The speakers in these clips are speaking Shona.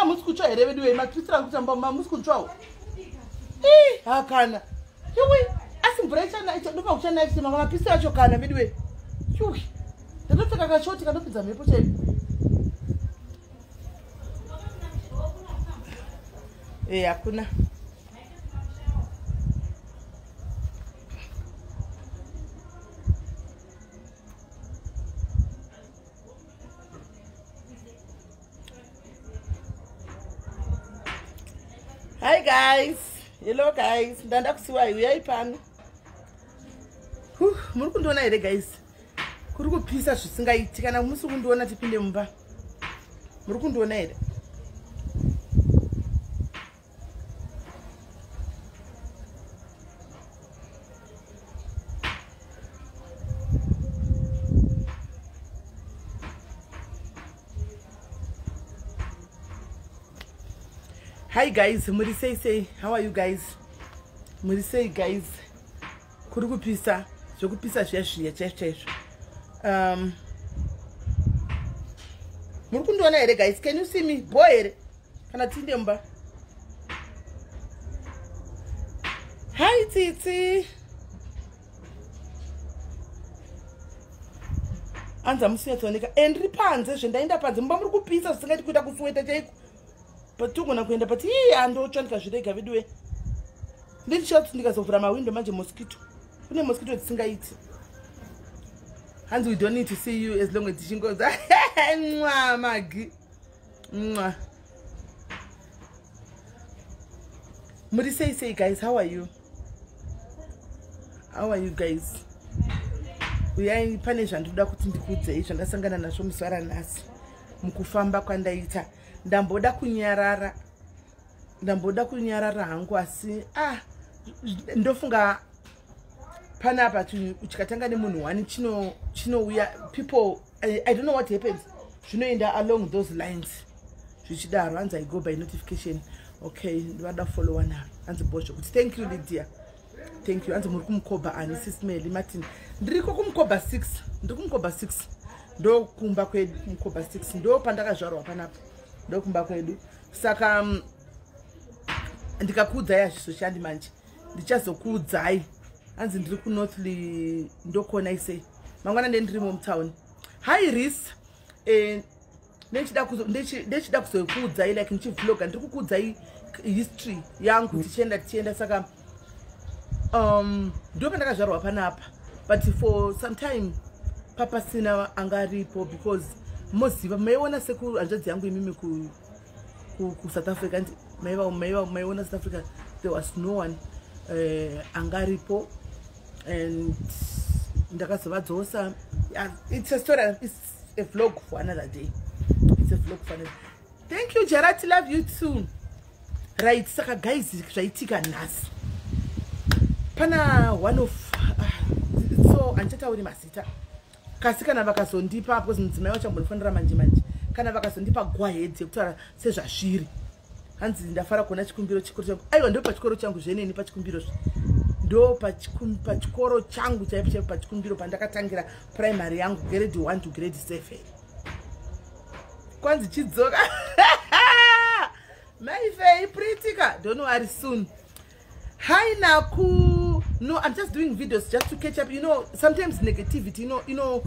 Hamusi kutsva here vedu wei? Mapisi rangu kuti hamusi kutsvawo. Ii, hakana. Yuwi, asi mvura ichana ndofa kuchanaya chete manga mapisi acho kana vedu wei. Yuwi. Ndatopfeka kashoti kanopinza mhepo chaipo. Eh, hakuna. Hi guys. Hello guys. Ndanda kusiwai, uyai pano. Muri kundiona here guys? Kuri kupisa zvisingaiti. Kana musi kundiona tipinde mumba. Muri kundiona here? Hi guys, muri sei sei? How are you guys? Muri sei guys? Kuri kupisa, zvekupisa zviya zviya chaizvo chaizvo. Muri kundiona here guys? Can you see me? Bo here? Kana tinde mumba. Hi Titi. Anza musinyatsooneka. Ndiri panze zve, ndaenda panze. Mumba muri kupisa zvisingaiti kuita kusweta chaiko. But togona kuenda but ii andotsva ndikazvirega veduwe. Ndichati ndikazovhura mawindo manje mosquito. Kune mosquito dzisingaiti. Hanzi we don't need to see you as long as tichingoza. Mwa Magi. Mwa. Muri sei sei guys, how are you? How are you guys? Uyai pane zvandinoda kuti ndikuudzei zvandasangana nazvo muzuva ranhasi mukufamba kwandaita. Ndamboda kunyarara. Ndamboda kunyarara hangu asi ndofunga panapa chikatanga nemunhu one chinouya people I don't know what happens. Zvinoenda along those lines. Zvichidaro hanzi I go by notification. Okay, ndivada follow now. Hanzi bosho kuti thank you Lydia. Thank you. Hanzi muri kumukoba ani Sis Melly Martin. Ndiriko kumukoba 6. Ndiri kumukoba 6. Ndo kumba kwedu kumukoba 6. Ndo pandakazvarwa panapa. Ndo kumba kwedu. Saka ndikakuudzai hazvizoshandi manje. Ndichazokuudzai. Hanzi ndiri ku Northley ndokona isei. Mangwana ndirimo mutown. Hi Riz. Ndechida kuzokuudzai like ndichivloga, ndiri kukuudzai history yangu tichienda saka ndo pandakazvarwa panapa. But for some time papasina anga aripo because moziva maiona sekuru hanzvadzi yangu imimi ku South Africa, maiona South Africa there was no one anga aripo and ndakazovadzosa. It's a story, it's a vlog for another day. It's a vlog for another. Thank you Gerard, love you too. Right, saka guys zvaitika nhasi. Pana one of so andichatauri mazita. Kasi kana vakazondipa because mudzimai wacho ambonifonera manje manje. Kana vakazondipa go ahead yekutaura sezvazviri. Hanzi ndafara kuona chikumbiro chikoro changu. Aiwa ndo pachikoro changu zveneni pachikumbiro. Ndo pachikoro changu chaipo chaipo pachikumbiro pandakatangira primary yangu grade 1 to grade 7. Kwanzi chidzoka. Maifei Pritika, don't worry soon. Hi Naku. No, I'm just doing videos just to catch up. You know, sometimes negativity, you know,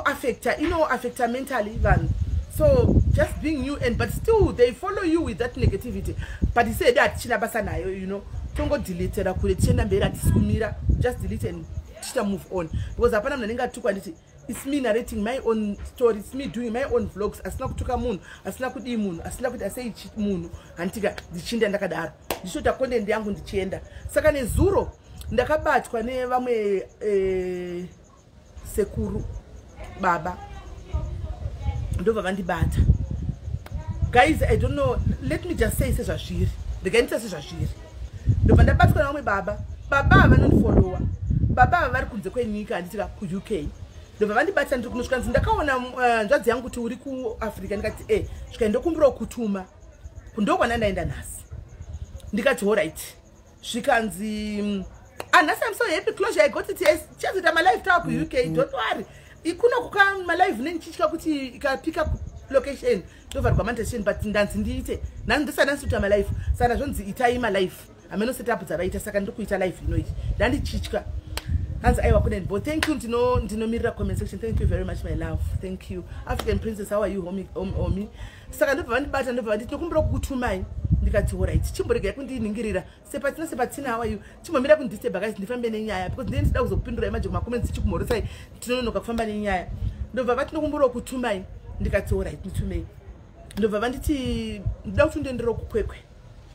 affect her, affect her mentally even. So just being you and but still they follow you with that negativity. But he said that china basa nayo, you know, tongo delete ra kure tienda mberi atisikumira, just delete and ticha move on. Because hapana munhu anenge atukwa nditi it's me narrating my own story, it's me doing my own vlogs. Asina kutuka munhu, asina kudii munhu, asina kuti asei munhu, handitika ndichinda ndakadaro. Ndichota content yangu ndichienda. Saka nezuro ndakabatwa nevamwe sekuru baba. Ndobva vandibata. Guys, I don't know, let me just say sezvazviri. Ndikaita sezvazviri. Ndobva ndabatwa nevamwe baba. Baba vanondifollowa. Baba vari kunze kwenyika handitika ku UK. Ndobva vandibata ndiri kunosvika nzi ndakaona nzvadzi yangu kuti uri kuAfrica ndikati svika ndokumbirawo kutuma. Ndokwana ndaenda nhasi. Ndikati alright. Zvikanzi nhasi I'm so happy closure I got it. Chazoita ma live talk ku UK, don't worry. Ikuno kuka ma live nendichitya kuti ikapika Location, ndovharigwa monetization, but ndanzi ndiite ndisati ndasikuita malive. Saka zvonzi itai malive, hameno setup dzavaita. Saka ndiri kuita live inoyi, ndandichitya. Hanzi aiwa kune bo. Thank you. Ndinomirira comment section. Thank you very much, my love. Thank you, African Princess. How are you, homi, homi? Saka ndobva vandibata, ndobva vanditi, "Nokumbira kukutumai." Ndikati, "Alright, chimboregai kundiningirira." Sepatina, sepatina, how are you? Chimbomira kundisturba guys, ndifambe nenyaya, because ndine ndida kuzokupindurai manje kumacomments tichikumhoresai. Tinononoka kufamba nenyaya. Ndobva vati, "Nokumbirawo kutumai." Ndikati, "Alright, nditumei." Ndobva vanditi, "Ndida kuti undienderewo kuKwekwe."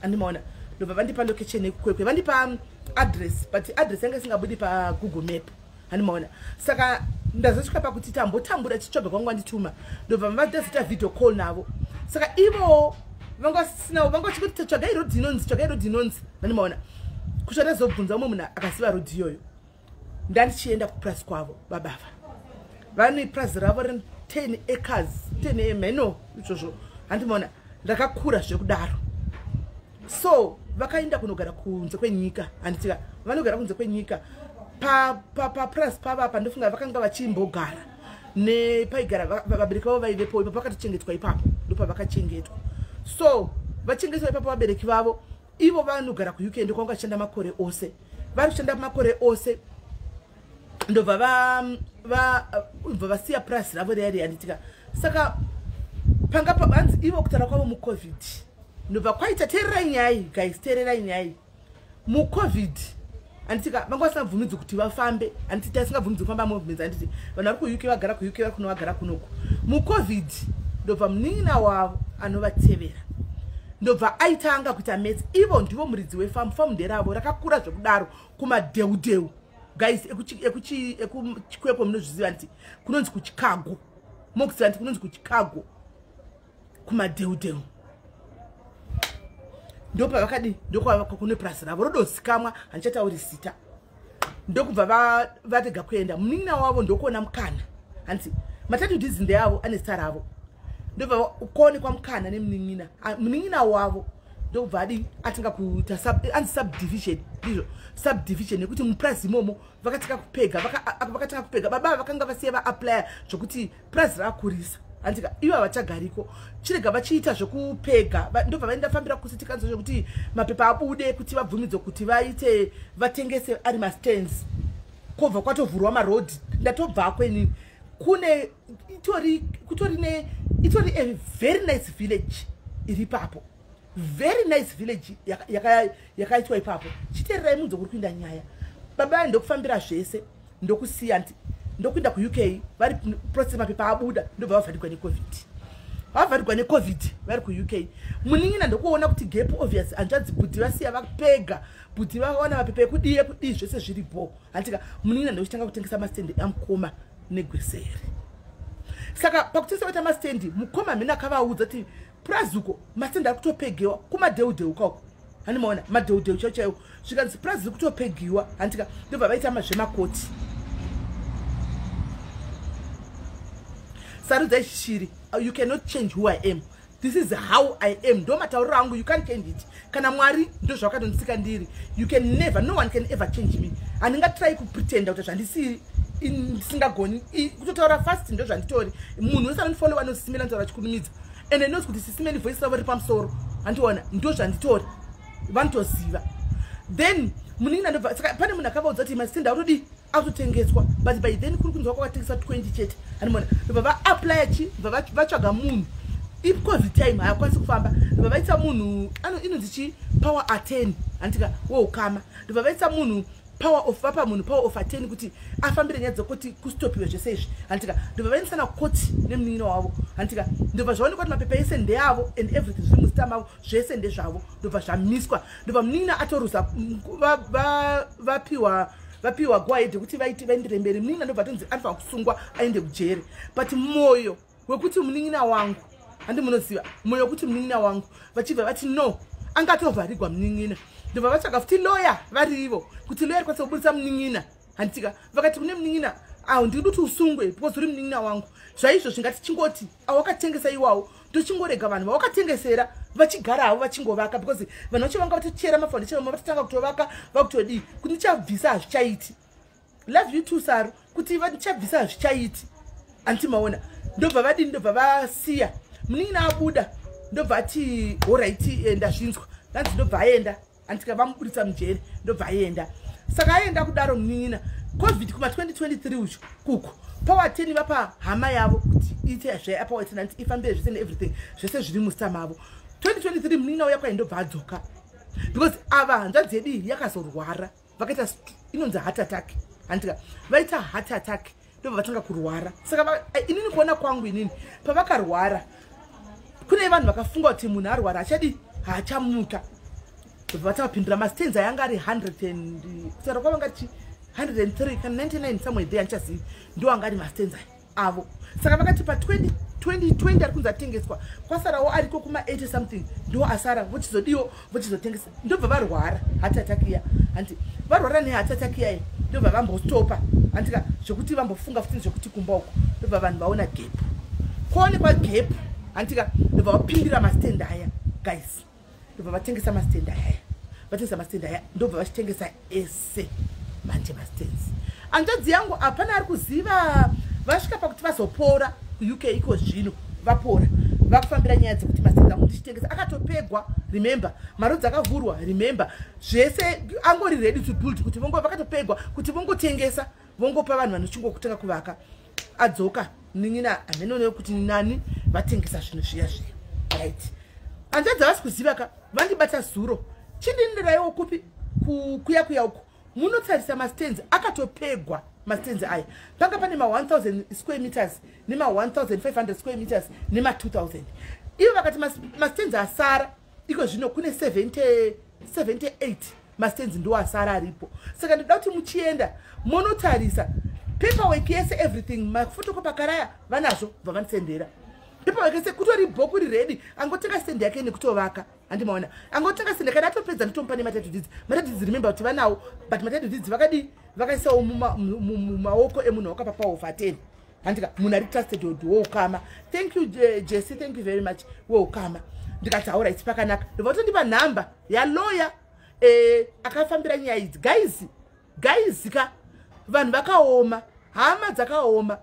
Andimaona, ndobva vandipa location yekuKwekwe, vandipa address, but address yanga isingabudi paGoogle Map. Handimaona, saka ndazosvika pakuti tambotambura tichitsvaga kwangu vandituma. Ndobva vandazoita video call navo. Saka ivowo vanga vasinawo, vanga vachikuti, "Tsvagai rodhi inonzi, tsvagai rodhi inonzi." Handimaona, kusva ndazobvunza umwe munhu akaziva rodhi iyoyo. Ndandichienda kupurasi kwavo. Babava vane purazi ravo re10 acres, 10 mheno izvozvo. Handimaona, ndakakura zvekudaro. So vakaenda kunogara kunze kwenyika, handitika? Vanogara kunze kwenyika. Papurasi pavapa, ndofunga vakanga vachimbogara nepaigara vabereki vavo vaivepo ipapo, vakatochengetwa ipapo, ndopavakachengetwa. So vachengetwa ipapo vabereki vavo, ivo vanogara kuUK, ndokwanga vachishanda makore ose, vari kushanda makore ose. Ndobva bva vasiya purasi ravo riya riya, handitika? Saka panga hanzi ivo kutaura kwavo, muCovid ndobva kwaita, teererai nyaya guys, teererai nyaya, muCovid, handitika, vanga vasingabvumidzwi kuti vafambe. Handiti tasingabvumidzwi kufamba movements, handiti? Vanhu vari kuUK vagara kuUK, vari kuno vagara kunoku. MuCovid ndobva munin'ina wavo anovatevera ndobva aitanga kuita maths. Ivo ndivo muridzi wefamu, famu nderavo, rakakura zvekudaro kumadheudheu guys, ekuChikwekwe. Munozviziva nti kunonzi kuChicago, mokuziva nti kunonzi kuChicago kumadheudheu. Ndopavakadi, ndokune purasi ravo rodozikamwa, handichatauri zita. Ndokubva varega kuenda. Munin'ina wavo ndokuona mukana, hanzi matitle deeds ndeavo, ane zita ravo. Ndobva kuonekwa mukana nemunin'ina, munin'ina wavo ndokubva adi atanga kuita anzi subdivision, ndizvo, subdivision yekuti mupurazi imomo vakatanga kupega, vakatanga kupega. Baba vakanga vasiya vaapplya zvokuti purazi raakurisa, handika? Ivo havachagariko, chirega vachiita zvekupega. Ndobva vaenda fambira kucity council zvekuti mapepa abude kuti vabvumidzwe kuti vaite vatengese ari mastands. Kwobva kwatovhurwa marodhi. Ndatobvako inini, kune itori kutori ne itori a very nice village iri ipapo, very nice village yakaitwa ipapo. Chiteererai munzo kuri kuinda nyaya. Baba vai ndokufambira zvese, ndokusiya nti ndokuenda kuUK, vari process, mapepa abuda, ndobva vavharigwa neCovid. Vavharigwa neCovid vari kuUK. Munin'ina ndokuona kuti gap obvious, hanzvadzi bhudhi vasiya vapega, bhudhi vawana mapepa ekudii ekudii, zvese zviripo, handika? Munin'ina ndokuchitanga kutengesa mastendi amukoma negweseri. Saka pakutengesa vaita mastendi, mukoma mhene akavaudza kuti purazi uko mastendi ari kutopegewa kumadheudheu kauko. Handimaona, madheudheu chaiwo chaiwo. Zvikanzi purazi riri kutopegiwa, handika? Ndobva vaita zvemakoti. Sarudzai shiri, you cannot change who I am. This is how I am, ndo matauriro angu. You can't change it. Kana Mwari ndo zvavakatondisika ndiri. You can never, no one can ever change me. Handingatrai kupretenda kuti zvandisiri, ndisingagoni kutotaura fast. Ndo zvanditori. Munhu wese anondifollow anosimira ntaura chikurumidza and knows kuti sisimeni voice ravo riri pamusoro. Handiona, ndo zvanditori, vanotoziva. Then munin'ina ndobva, saka pane munhu akavaudza kuti mastendi autodii, autotengeswa, but by then kuri kunzwa kwakatengeswa 20 chete. Hanimona, ndobva vaapplya chi, bva vatsvaga munhu. ICovid time, haakwanisi kufamba. Ndobva vaisa munhu inonzi chi, power attorney, handitika, weukama. Ndobva vaisa munhu power of, vapa munhu power of attorney kuti afambire nyaya dzekuti kustopiwe zvese izvi, handitika? Ndobva vaendesana koti nemunin'ina wavo, handitika? Ndobva zvaonekwa kuti mapepa ese ndeavo and everything zviri muzita mavo, zvese ndezvavo. Ndobva zvamiswa. Ndobva munin'ina atoruza, vapiwa go ahead yekuti vaendere mberi. Munin'ina ndobva atonzi anofanira kusungwa, aende kujere. But mwoyo wekuti munin'ina wangu, handi munoziva mwoyo wekuti munin'ina wangu, vachibva vati no, angatovharigwa munin'ina. Ndobva vatsvaga futi loya varivo kuti loya rikwanisa kubudisa munin'ina, handitika? Vakati kune munin'ina, "Awo ndiri kuti usungwe because uri munin'ina wangu." Zvaizvo zvingati chingoti awakatengesa iwawo, tochingorega vanhu vawakatengesera vachigara havo, vachingovaka, because vanhu vacho vanga vatochera mafoundation, vatotanga kutovaka, vakutodii. Kuti ndichabvisa hazvichaiti. Love you too, Saru. Kuti ndichabvisa hazvichaiti, handiti maona? Ndobva vadini, ndobva vasiya. Munin'ina abuda, ndobva ati, "Alright, ndazvinzwa." Ndanzi ndobva aenda, andika vamuburitsa mujeri, ndobva aenda. Saka aenda kudaro munin'ina, COVID kuma 2023 ucho kuku power attorney vapa hama yavo kuti iite zve power attorney, anti ifambire zvese neeverything, zvese zviri muzita mavo. 2023 munin'ina uya kwai ndobva adzoka, because ava hanzvadzi yedu iyi yakazorwara, vakaita inonzi heart attack, handika vaita heart attack, ndobva vatanga kurwara. Saka inini kuona kwangu inini, pavakarwara kune vanhu vakafunga kuti munhu arwara achadi, haachamuka. Ndobva vatavapindura mastands ayanga ari 100, kutaura kwavangati 103 kana 99, somewhere there, handichazivi, ndo anga ari mastands aya avo. Saka vakati pa2020 ari kunzi atengeswa, kwasarawo ariko kuma80 something, ndo asara, vochizodiwo vochizotengesa. Ndobva varwara heart attack iya, handi varwara neheart attack iya, ndobva vambostopa, handika zvokuti vambofunga futi zvekuti kumba uko. Ndobva vanhu vaona gap, kuonekwa gap, handika ndobva vapindira mastand aya, guys. Ndobva vatengesa mastand aya, vatengesa mastand aya, ndobva vachitengesa ese manje mastands. Hanzvadzi yangu hapana ari kuziva. Vasvika pakuti vazopora kuUK iko zvino, vapora, vakufambira nyaya dzekuti mastands angu ndichitengesa akatopegwa. Remember, maroads akavhurwa, remember, zvese angori ready to build, kuti vongo vakatopegwa kuti vongotengesa, vongopa vanhu vanochingokutanga kuvaka. Adzoka nin'ina, hameno kuti nani vatengesa zvinhu zviya zviya, right? Hanzvadzi havasi kuziva ka. Vandibata zuro, chindindiraiwo kupi kuya kuya uko munotarisa mastands akatopegwa. Mastands aya panga pane ma1000 square meters, nema1500 square meters, nema2000. Ivo vakati mastands asara iko zvino kune 70, 78 mastands ndo asara aripo. Saka ndoda kuti muchienda monotarisa paperwork yese, everything, maphotocopy akaraya vanazvo, bva vandisendera paperwork yese, kutori bhoku ready. Angotenga stand yake nekutovaka, handimaona? Angotenga stand yake, atopedza, nditomupa nematitle deeds. Matitle deeds, remember kuti vanawo, but matitle deeds vakadii? Vakaisawo mumaoko emunhu wakapa power of attorney, handika munhu ari trusted woukama. Thank you, Jesse, thank you very much, weukama. Ndikati, "Alright, pakanaka." Ndobva kutondipa nhamba yalawyer akafambira nyaya idzi. Guys, guys ka, vanhu vakaoma, hama dzakaoma.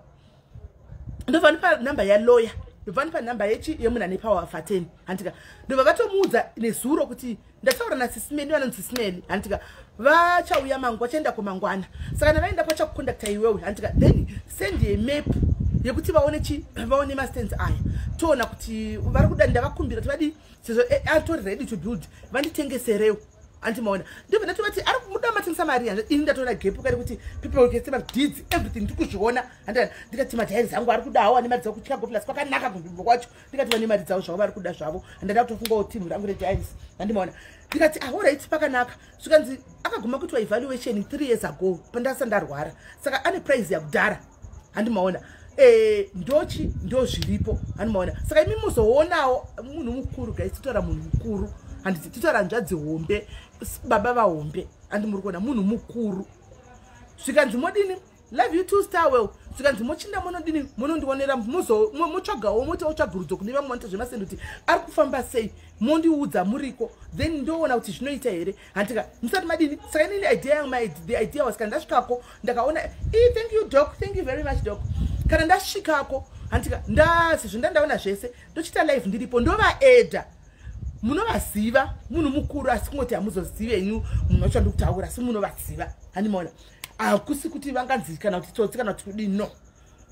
Ndobva ndipa nhamba yalawyer, ndobva ndipa nhamba yechi yemunhu ane power of attorney, handika ndobva vatomuudza nezuro kuti ndataura nasisimeni, vanonzi Sisimeni, handika vachauya mangu, vachaenda kumangwana. Saka navaenda kwachakucontacta iwewe, handika then send yemap yekuti vaone chi, vaone mastands aya, toona kuti vari kuda. Ndavakumbira kuti vadi, sezvo atori ready to build, vanditengeserewo, andimaona? Ndobva ndatovati ari muda matengesa mari yanzve. Ini ndatoona gap kari kuti people deeds, everything ndiri kuzviona, handina? Ndikati madiaries angu ari kudawo, ane mari dzavo kuChicago, plus kwakanaka kunzvimbo kwacho. Ndikati vane mari dzavo zvavo, vari kuda zvavo, handada kutofungawo timu rangu rediaries, handimaona? Ndikati, "Alright, pakanaka." Zvikanzi akaguma kuitwa evaluation 3 years ago pandasa ndarwara, saka ane price yakudhara, handimaona? Ndochi ndo zviripo, handimaona? Saka imi muzoonawo munhu mukuru, guys, titaura munhu mukuru, handiti? Titaura hanzvadzi hombe, baba vahombe, handi muri kuona munhu mukuru? Zvikanzi modini? Love you too, Starwell. Zvikanzi mochinda munodini, munondionera, motsvagawo, moitawo tsvagurudzo kune vamwe vanoita zvemasendi kuti ari kufamba sei, mondiudza muriko, then ndoona kuti zvinoita here, handika? Musati madini. Saka inini idea yangu, the idea was, kana ndasvikako ndakaona e, thank you, Doc, thank you very much, Doc. Kana ndasvikako, handika, ndasezvo ndandaona zvese, ndochiita live ndiripo, ndovaedha. Munovaziva munhu mukuru, asi kungoti hamuzozivi henyu munhu wacho andikutaura, asi munovaziva, handimaona? Hakusi kuti vanganzi kana kuti tsotsi kana kuti kudii, no.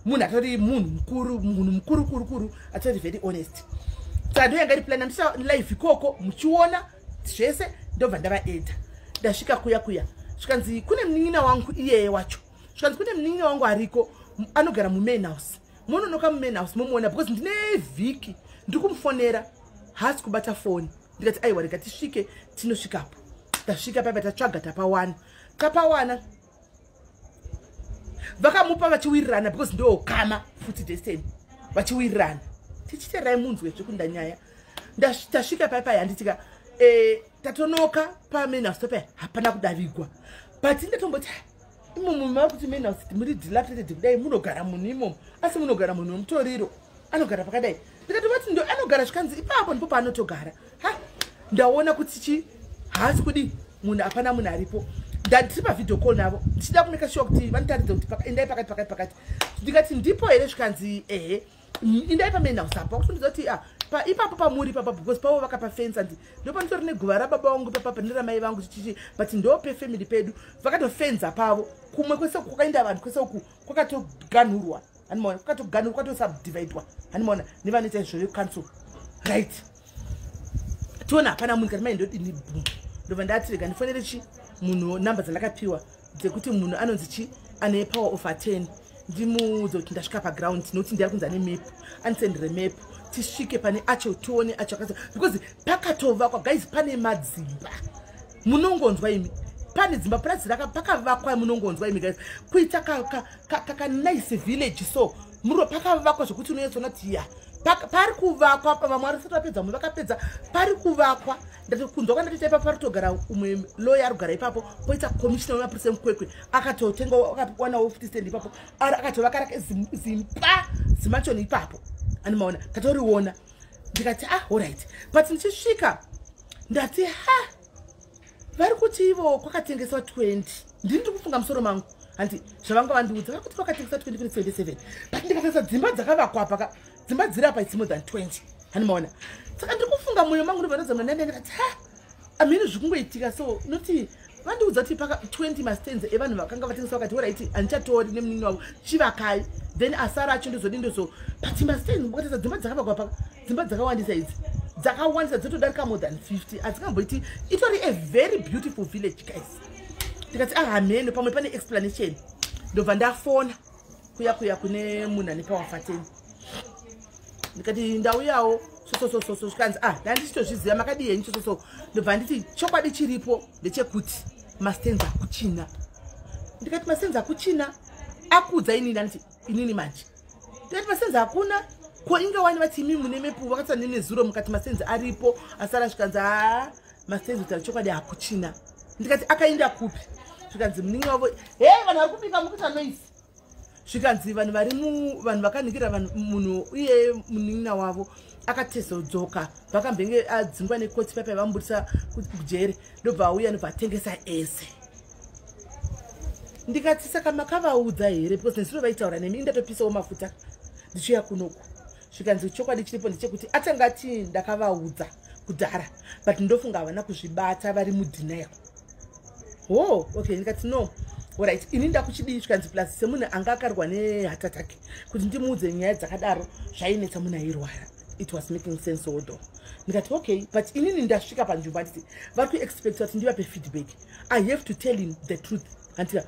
Munhu atori munhu mukuru, munhu mukuru kuru kuru, atori very honest. Saka ndo yanga iri plan, andita live ikoko muchiona zvese. Ndobva ndavaedha, ndasvika kuya kuya, zvikanzi kune munin'ina wangu iyeye wacho, zvikanzi kune munin'ina wangu ariko, anogara mumain house, munonoka mumain house momuona, because ndine vhiki ndiri kumufonera, haasi kubata foni. Ndikati, "Aiwa, rega tisvike." Tinosvikapo, tasvika paipa, tatsvaga, tapawana, tapawana. Vakamupa vachiwirirana, because ndoukama futi, destiny, vachiwirirana. Tichiterai munzwe zvekunda nyaya. Tasvika paipai, handitika? Tatonoka pamain house papai, hapana kudavigwa, but ndatomboti imomo mava kuti main house muri dilapidated kudai, munogara munhu imomo? Asi munogara munhu wemutoriro anogara pakadai? Ndikatovati ndo anogara, zvikanzi ipapo ndipo paanotogara. Ha, ndaona kuti chi haasi kudi munhu, hapana munhu aripo. Ndandiri pavideo call navo, ndichida kumake sure kuti vanitaridza kuti endai pakati, pakati, pakati. Ndikati, "Ndipo here?" Zvikanzi, "Ehe." Indai pamain house apo, vakutondidza kuti ah, ipapo pamuri ipapa, because pavo vakapa fensa ndi ndopanitori neguva rababa vangu ipapa, neramai vangu, chichichi, but ndopefamily pedu. Vakatofenza pavo. Kumwe kwese kwakaenda vanhu kwese uku kwakatoganhurwa, hanimaona? Kwakatoganhurwa, kwakatosubdividwa, hanimaona, nevanoita izvo vecouncil, right? Tiona hapana munhu. Kati mai, ndodini? Bhum, ndobva ndati rega ndifonere chi munhu, namba dzandakapiwa dzekuti munhu anonzi chi ane power of attorney, ndimuudze kuti ndasvika paground, nokuti ndiyari kunzi ane map, andisendere map, tisvike pane acho, tione acho akasa, because pakatovakwa, guys, pane madzimba, munongonzwa imi, pane dzimba purazi pakavakwa, munongonzwa imi, guys, kuita kakanice village. So muro pakavakwa zvokuti unonyatsoona kuti ya, pari kuvakwa. Vamwe vari sati vapedza, vamwe vakapedza, pari kuvakwa. Kunzwa kwandatoita, ipapo pari kutogara umwe lawyer ari kugara ipapo, poita commissioner wemapurisa emuKwekwe, akatotenga, akawanawo futi stand ipapo, akatovaka rake zimba zimachoni ipapo, animaona, tatoriona. Ndikati, "Ah, alright." But ndichisvika ndati, "Ha, vari kuti ivo kwakatengeswa 20." Ndini ndiri kufunga musoro mangu, handi zvavanga vandiudza, vari kuti kwakatengeswa 20 kune 77, but ndikatarisa dzimba dzakavakwa paka, dzimba dziri apa, its more than 20, hanimaona? Saka ndiri kufunga mwoyo mangu, ndobva ndadzamura ndanda, ndikati, "Ha, amhini zvikungoitika." So noti vandiudza kuti paka 20 mastands evanhu vakanga vatengeswa, vakati, "Alright, handichatori nemunini wavo, chivakai, then asara acho ndozodi ndozo." But mastands, mukatarisa dzimba dzakavakwa paka, dzimba dzakawandisa idzi, dzakawandisa, dzotodarika more than 50, hadzikamboiti. Itori a very beautiful village, guys. Ndikati, "Ahameno, pamwe pane explanation." Ndobva ndafona kuya kuya kune munhu ane power of attorney, ndikati, "Ndauyawo sososososo." Zvikanzi, "Ah, ndandichitozviziva, makadii henyu?" Sososo. Ndobva nditi, "Chokwadi chiripo ndechekuti mastands akuchina." Ndikati, "Mastands akuchina?" Akudza inini, anditi inini manje. Ndikati, "Mastands hakuna, ko inge wani vati imi mune map, vakatsa nenezuro mukati mastands aripo asara." Zvikanzi, "Haa, mastands, kutaura chokwadi, hakuchina." Ndikati, "Akaenda kupi?" Zvikanzi, "Muningi wavo." He, vanhu vari kubika, mukuita noise. Zvikanzi, vanhu vari vanhu vakaningira vanhu, munhu uye munin'ina wavo akatezodzoka, vakambenge adzingwa nekoti paipai, vamubudisa kujere, ndobva auya, ndobva atengesa ese. Ndikati, "Saka makavaudza here? Because nesuro vaitaura nemi, indatopisawo mafuta ndichiuya kunoku." Zvikanzi, "Chokwadi chiripo ndechekuti atanga ati ndakavaudza kudhara, but ndofunga havana kuzvibata, vari mudenial." Oh, okay. Ndikati, "No, alright, ini ndakuchidii?" Zvikanzi, "Plus semunhu anga akarwa neheart attack, kuti ndimuudze nyaya dzakadaro zvainetsa, munhu airwara." It was making sense although. Ndikati, "Okay, but inini ndasvika panzvimbo, anditi vari kuexpecta kuti ndivape feedback. I have to tell him the truth, handika?"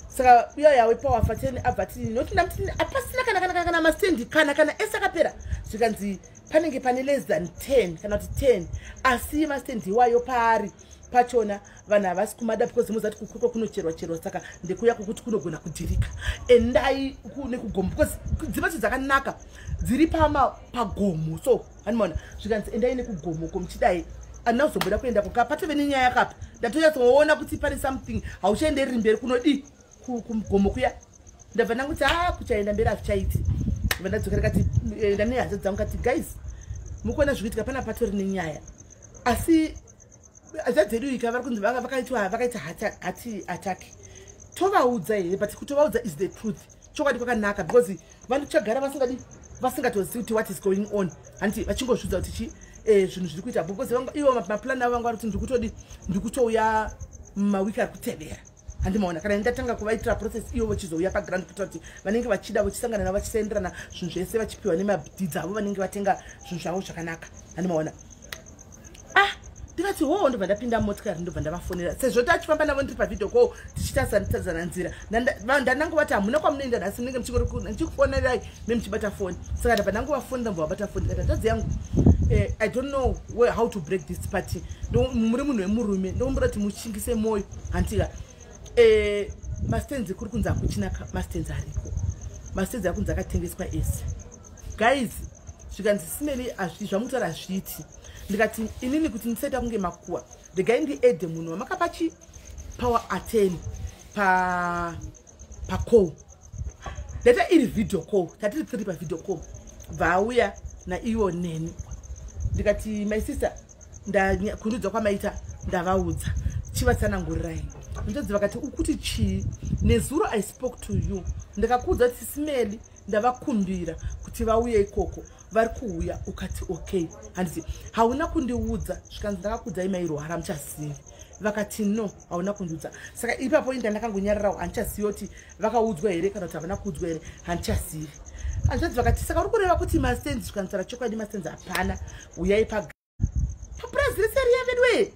Saka uya yawe power of attorney abva ati, "Noti ndamuti hapasina kana mastands, kana ese akapera." Zvikanzi, "Panenge pane less than 10 kana kuti 10, asi mastands iwayo paari pachona vanhu havasi kumada, because muzati kuKwekwe kunocherwa cherwa, saka ndekuya kwokuti kunogona kudhirika. Endai nekugomo, because dzimba dzacho dzakanaka, dziri pagomo." So animaona. Zvikanzi, "Endai nekugomo ko muchidai." Handina kuzomboda kuenda kuka, patove nenyaya kapa. Ndatonyatsoona kuti pane something, hauchaendereri mberi kunodi kugomo kuya. Ndabva ndanguti, "A, kuchaenda mberi hazvichaiti." Ndabva ndadzokera, kati ndane hanza dzangu, kati, "Guys, mukuona zvikuitika pana, patori nenyaya." Asi zvadzedu ika vari kunzi vakaitwa, vakaita heart attack, tovaudza here? But kutovaudza is the truth, chokwadi kwakanaka, because vanochagara vasingadi, vasingatozivi kuti what is going on, handiti? Vachingozvidza kuti chi zvinhu zviri kuita, because ivo maplan avo vanga vari kuti ndikutodi, ndikutouya mumawiki ari kutevera, handimaona? Kana ndatanga kuvaitira process, ivo vachizouya paground, kuitira kuti vanenge vachida vachisangana navo, vachisaenderana zvinhu zvese, vachipiwa nemadeeds avo, vanenge vatenga zvinhu zvavo zvakanaka, handimaona? Ah, ndikati, "Ho." Ndobva ndapinda mumotikari, ndobva ndavafonera, sezvo tachifamba navo, ndiri pavideo call, tichitazana nzira. Ndandangovati, "Hamuna kwamunoenda nhasi, munenge ndichikufonerai, memuchibata foni." Saka ndabva ndangovafonera, mbva vabata foni. Ndikati, "Hanzvadzi yangu, I don't know how to break this, but muri munhu wemurume, ndokumbura kuti muchingise mwoyo, handitika? Mastands kuri kunzi hakuchina mastands ariko, mastands ari kunzi akatengeswa ese." Guys, zvikanzi, "Simeli, zvamutaura hazviiti." Ndikati, "Inini kuti ndisaita kunge makuwa, regai ndiadde munhu wamakapa chi power attorney pacall." Ndaita iri video call, tatiri tiri pavideo call, bvaauya naivo neni. Ndikati, "My sister, kundiudza kwamaita, ndavaudza, chivatsanangurirai." Ndodzi vakati, "Ukuti chii? Nezuro I spoke to you, ndikakuudza kuti Simeli Ndavakumbira kuti vauye ikoko, vari kuuya. Ukati okay, handiti hauna kundiudza? Zvikanzi, ndakakuudzai mairwara, muchazivi. Vakati no, hauna kundiudza. Saka ipapo inda ndakangonyararawo, handichazivi kuti vakaudzwa here kana kuti havana kuudzwa here, handichazivi. Hanzvadzi vakati, saka uri kureva kuti mastands? Zvikanzara, chokwadi, mastands hapana, uyai papurazi reseriya vedwe,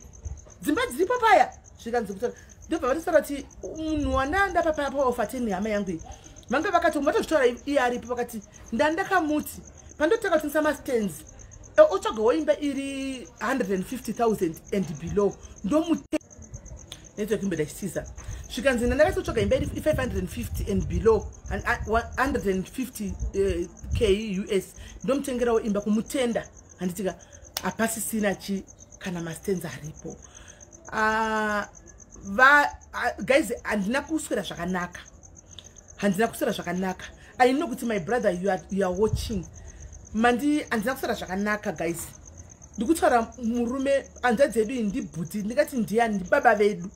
dzimba dziripo paya. Zvikanzi kutaura, ndobva vatosara kuti munhu wandanda papaya paofa 10, hama yangu iyi, vanga vakati vatozvitaura iye aripo, vakati ndandakamuti pandotanga kutengesa mastands, otsvagawo imba iri 150 000 and below, ndomute network imboda chitiza. Zvikanzi ndandakatotsvaga imba iri 550 and below, 150 k US, ndomutengerawo imba kumutenda, handitika hapasisina chi kana mastands aripo. Guys, handina kuswera zvakanaka, handina kuswera zvakanaka. I know kuti my brother, you are watching mandi. Handina kuswera zvakanaka, guys. Ndikutaura murume, hanzvadzi yedu iyi, ndibhuti, ndingati ndiani? Ndibaba vedu,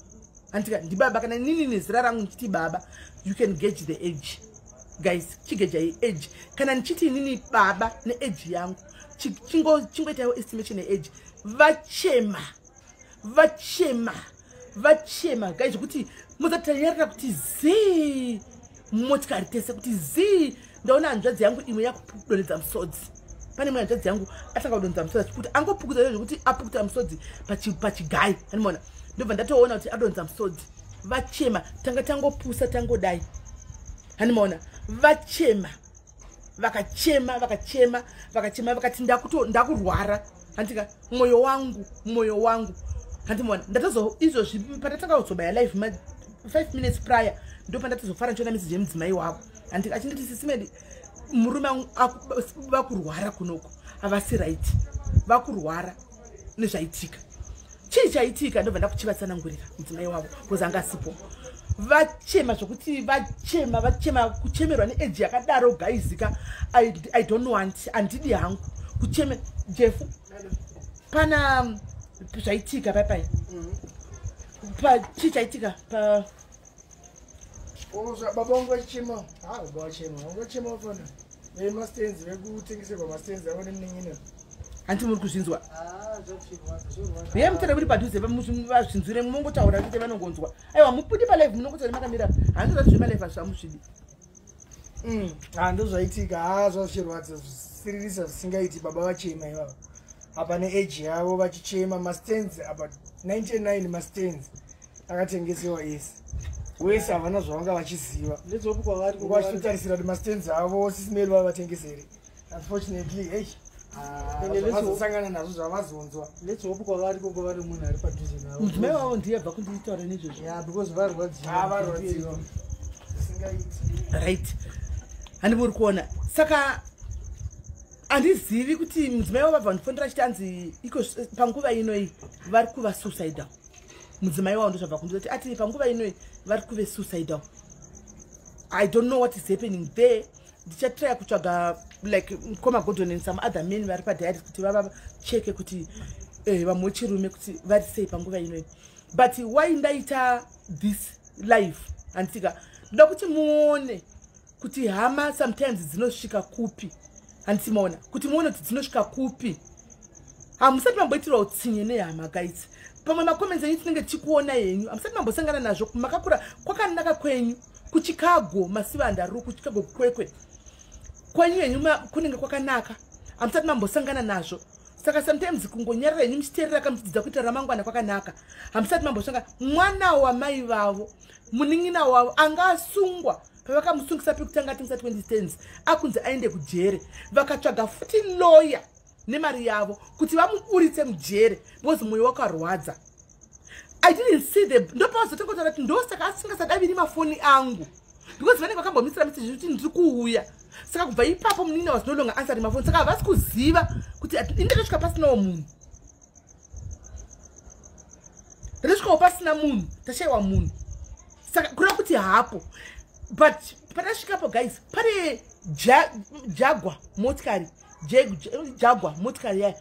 handika ndibaba. Kana nini nezera rangu ndichiti baba, you can gauge the age, guys. Chigejai age. Kana ndichiti inini baba neage yangu, chingoitaiwo estimation yeage. Vachema, vachema, vachema, guys, zvekuti muzatanyarira kuti zii motikari tese kuti zii. Ndaona hanzvadzi yangu imwe yakudonhedza musodzi. Pane imwe hanzvadzi yangu atanga kudonhedza musodzi kuti angopukuta, zvekuti apukuta musodzi pachigai, animona. Ndobva ndatoona kuti adonhedza musodzi. Vachema, tanga tangopusa, tangodai, hanimaona. Vachema, vakachema, vakachema, vakachema, vakati ndakurwara, handika mwoyo wangu, mwoyo wangu, handimaona. Ndatozo izvozvi pandatanga kuzobaya live 5 minutes prior, ndo pandatozofara ndichiona message yemudzimai wavo, handika achinditi, Sisi Melly, murume vakurwara kunoko, havasi right, vakurwara nezvaitika. Chii chaitika? Ndobva ndakuchivatsanangurira mudzimai wavo because anga asipo. Vachema zvokuti vachema, vachema. Kuchemerwa neage yakadaro, guys ka, I don't want, handidi hangu kucheme. Jefu, pana zvaitika paipai pa chii chaitika pa Baba vangu vachichema, ha, baba vachema, vanga vachema vafana vemastands, vekutengeserwa mastands avo nemunin'ina. Handiti muri kuzvinzwa? Ye, mutare muri padhuze, vazvinzwire, munongotaura chete, vanongonzwa. Aiwa, mupudi palive, munongotaura makamira. Handizati zvemalive hazvamuzvidi. Ha, ndozvaitika. Ha, zvazvichirwadza, zvisiririsa zvisingaiti. Baba vachema ivava apa neage yavo, vachichema mastands apa, 99 mastands akatengesewa ese wese, havana zvavanga vachiziva. Ndedzopi kwavari? Vachitotarisira kuti mastands avo Sisi Melly vava vatengesere. Unfortunately, ei, Ende zvavazosangana nazvo, zvavazonzwa. Let's hope kwavari koko vari munhu ari padhuze navo. Mudzimai wavo ndiye abva kunditaura nezvezvo. Ya, because varwadziwa. Ha, varwadziwa zvisingaiti. Right, handi muri kuona? Saka handizivi kuti mudzimai wavo vabva ndifondera achiti anzi iko panguva inoi vari kuva suicidal. Mudzimai wavo ndozvabva kunditi, ati panguva inoi vari kuve suicidal. I don't know what is happening there. Ndichatrya kutsvaga like mukoma Gordon and some other men vari padiary kuti vavacheke kuti vamwe vechirume kuti vari sei panguva inoi. But why ndaita this live, handitika ndoda kuti muone kuti hama sometimes dzinosvika kupi. Handiti maona kuti muone kuti dzinosvika kupi? Hamusati mamboitirwa utsinye nehama, guys. Pamwe macomments enyu tinenge tichikuona henyu, hamusati mambosangana nazvo. Makakura kwakanaka kwenyu kuChicago, masivandaru kuChicago, kuKwekwe kwenyu henyu kunenge kwakanaka, hamusati mambosangana nazvo. Saka sometimes kungonyarara henyu muchiteerera, kamuchidzidza kuita ramangwana kwakanaka. Hamusati mambosanga mwana wamai vavo, munin'ina wavo anga asungwa. Pavakamusungisa pekutanga atengesa 20 stands, akunzi aende kujere, vakatsvaga futi loya nemari yavo kuti vamuburitse mujere because mwoyo wakarwadza. I didn't see the ndopavazotengotaura kuti ndosaka asingasadaviri mafoni angu, because vanenge vakambomisira message kuti ndiri kuuya. Saka kubva ipapo munin'ina was no longer answering mafoni. Saka havasi kuziva kuti ini ndakasvika pasinawo munhu, ndakasvikawo pasina munhu, tashayiwa munhu. Saka kureva kuti hapo. But patasvikapo, guys, pane Jaguar motikari, Jaguar motikari yaya.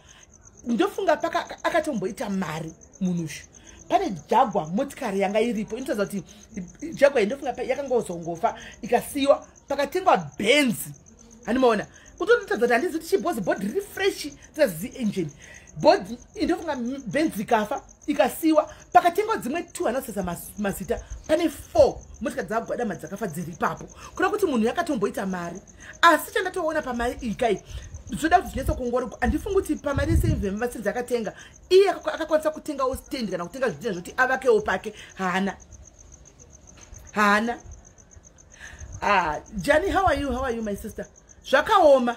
Ndofunga paka akatomboita mari munhu ushu. Pane Jaguar motikari yanga iripo, inotaridza kuti Jaguar, ndofunga yakangozongofa ikasiyiwa. Pakatengwa Benzi, handimaona kutotadza kuti handizi kuti chibhozi bhodhi riri fresh, tisazizi engine bhodhi. Ndofunga Benzi ikafa ikasiwa. Pakatengwa dzimwe two, anosesa mazita. Pane four motikari dzakagwadama dzakafa dziri ipapo, kuda kuti munhu yakatomboita mari. Asi chandatoona pamari iyi kai, zvoda kuti zvinetsa kuongororwa. Handifungi kuti pamari yese akatenga iye akakwanisa kutengawo stand kana kutenga zvidhina zvoti avakewo pake. Haana, haana. Ah, Jani, how are you? How are you, my sister? Zvakaoma,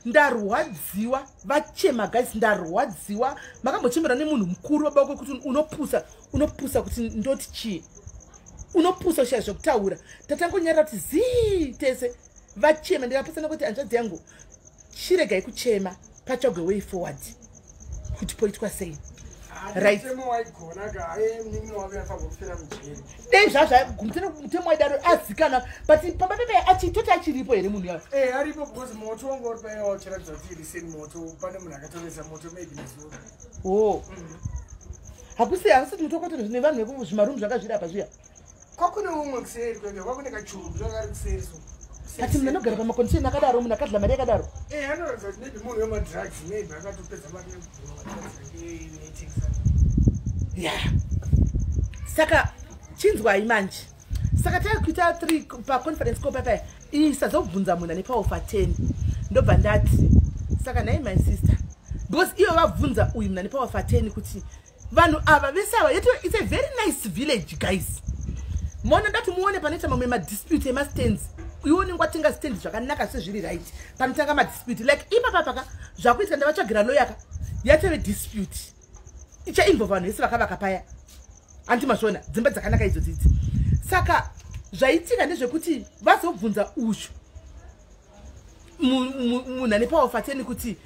ndarwadziwa. Vachema, guys, ndarwadziwa. Makambochemera nemunhu mukuru, baba wako, kuti unopusa, unopusa, kuti ndoti chii, unopusa kushaya zvekutaura. Tatangonyarira kuti zii tese. Vachema, ndikapesana kuti hanzvadzi yangu, chiregai kuchema, patsvagwe way forward kuti poitwa sei. Right. Mutemo waigona ka, aye munin'ina wako yafanirwa kufira mujeri. Dei zvazva mutemo waidaro azikanwa, but pamba pepe achitoti achiripo here munhu yayo? Eh, aripo, because moto wanga uri paiwa uchiratidza kuti iri seni moto. Pane munhu akatovesa moto maybe nezuro. O, hakusi, hakusati muto wakatorwa nevanhu vekuzvimarumu zvanga zviri apa zviya? Kwakune umwe kuseri kweke, kwakune kachuru zvakari kuseri so. But munhu anogara pamacondition akadaro, munhu akadla mari yakadaro? Eh, anoratidza kuti maybe munhu wemadrugs, maybe akatopedza mari nekubhuma madrugs ake neitengesa. Ya, saka chinzwai manje. Saka takuita 3 paconference call papaya, isazobvunza munhu ane power of 10. Ndobva ndati, saka nhai my sister, because ivo vabvunza uyu munhu ane power of 10 kuti vanhu ava vese ava yeto, it's a very nice village, guys. Mona ndati muone panoita mamwe madispute emastands. Iwe unenge watenga stand zvakanaka sezviri right, panotanga madispute like ipapa paka zvakuitika. Ndavatsvagira lawyer ka, yatove dispute ichainvolve vanhu vese vakavaka paya, handi mazvona? Dzimba dzakanaka idzo dzidzi. Saka zvaitika ndezvekuti vazobvunza ushu munhu ane power of attorney kuti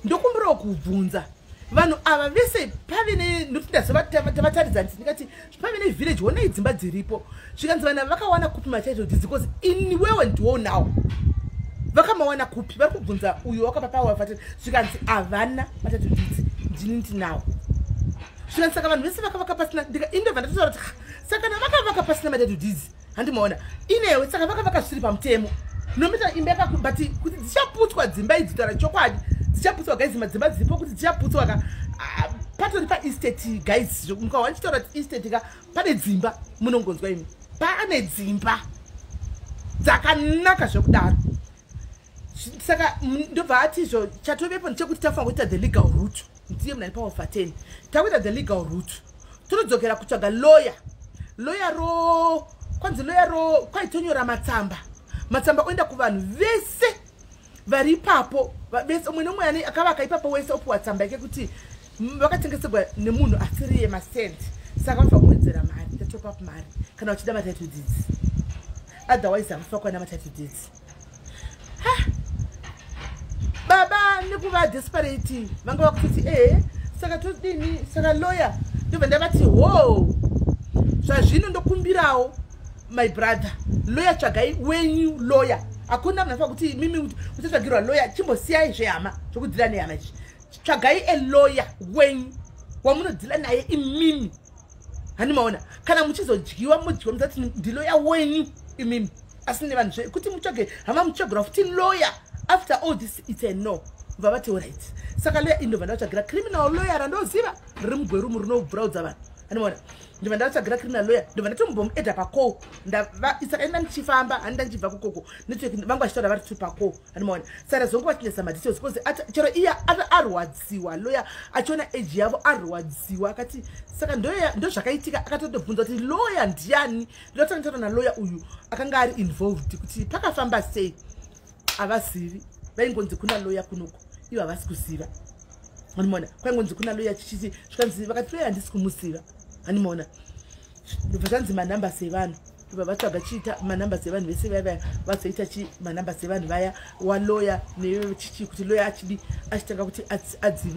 ndokumbirawo kubvunza vanhu ava vese pave nokuti ndazovataridza ndikati pave nevillage, honai dzimba dziripo. Zvikanzi vanhu ava vakawana kupi matitle deeds? Because iniwewe ndiwo nawo, vakamawana kupi? Vari kubvunza uyo wakapa power of attorney. Zvikanzi havana matitle deeds, ndini ndinawo. Zvikanzi saka vanhu vese vakavaka pasina. Indobva ndatotaura kuti, saka kana vakavaka pasina matitle deeds, handimaona inewe, saka vakavaka zvisiri pamutemo nomita imba yakaku. But kuti dzichaputswa dzimba idzi, taura chokwadi, dzichaputswa, guys. Madzimba dziripo kuti dzichaputswa ka. Ah, patori paestate, guys. Mukawa ndichitaura kuti estate ka, pane dzimba, munongonzwa imi, pane dzimba dzakanaka zvekudaro. Saka ndobva atizvo chatovepo ndechekuti tafanira kuita the legal route. Ndiye munhu ari power of 10. Takuita the legal route, tonodzokera kutsvaga lawyer. Lawyer ro kwanzi lawyer ro kwaitonyora matsamba, matsamba oenda kuvanhu vese vari ipapo, vese, umwe nomwe ane akavaka ipapo wese opiwa tsamba yake kuti vakatengeserwa nemunhu asiri yemasent, saka vanofanira kuwedzera mari, tatop up mari kana vachida matitle deeds, otherwise havafanira kuwana matitle deeds. Ha, baba nekuva desperate vanga vakutoti, ehe, saka todini? Saka lawyer, ndobva ndavati, ho, zvazvino ndokumbirawo, my brother, lawyer tsvagai wenyu lawyer. Hakuna munhu anofanira kuti mimi muchatsvagirwa lawyer. Chimbosiyai zvehama, zvokudeala nehama izvi. Tsvagai a lawyer wenyu wamunodeala naye imimi, handimaona? Kana muchizodyiwa, modyiwa muzati ndilawyer wenyu imimi, asi nevanhu zve kuti mutsvage hama, mutsvagirwa futi lawyer after all this, it's a no. Bva vati alright. Saka lawyer indobva ndavatsvagira criminal lawyer randoziva riri mugwerumu rinobvuraudza vanhu, handimaona? Ndobva ndavatsvagira criminal lawyer, ndobva ndatombomuadda pacall. Saka inda ndichifamba, handida ndichibva kukoko, network vangu vachitaura vari tu pacall, handimaona? Saka ndazonge vachinesa madetails because chero iye arwadziwa, lawyer achiona age yavo arwadziwa, akati saka ndo zvakaitika. Akatotobvunza kuti lawyer ndiani. Ndotanga taura nalawyer uyu akanga ari involved kuti pakafamba sei. Havazivi, vaingonzi kuna lawyer kunoko, ivo havasi kuziva, handimaona? Kwaingonzi kuna lawyer chichiti, zvikanzi vakati lawyer handisi kumuziva, handimaona? Ndobva zvanzi manumbers evanhu. Ndobva vatsvaga chiita manumbers evanhu vese vaya vaya, vazoita chi manumbers evanhu vaya walawyer nechichi kuti lawyer achidi achitanga kuti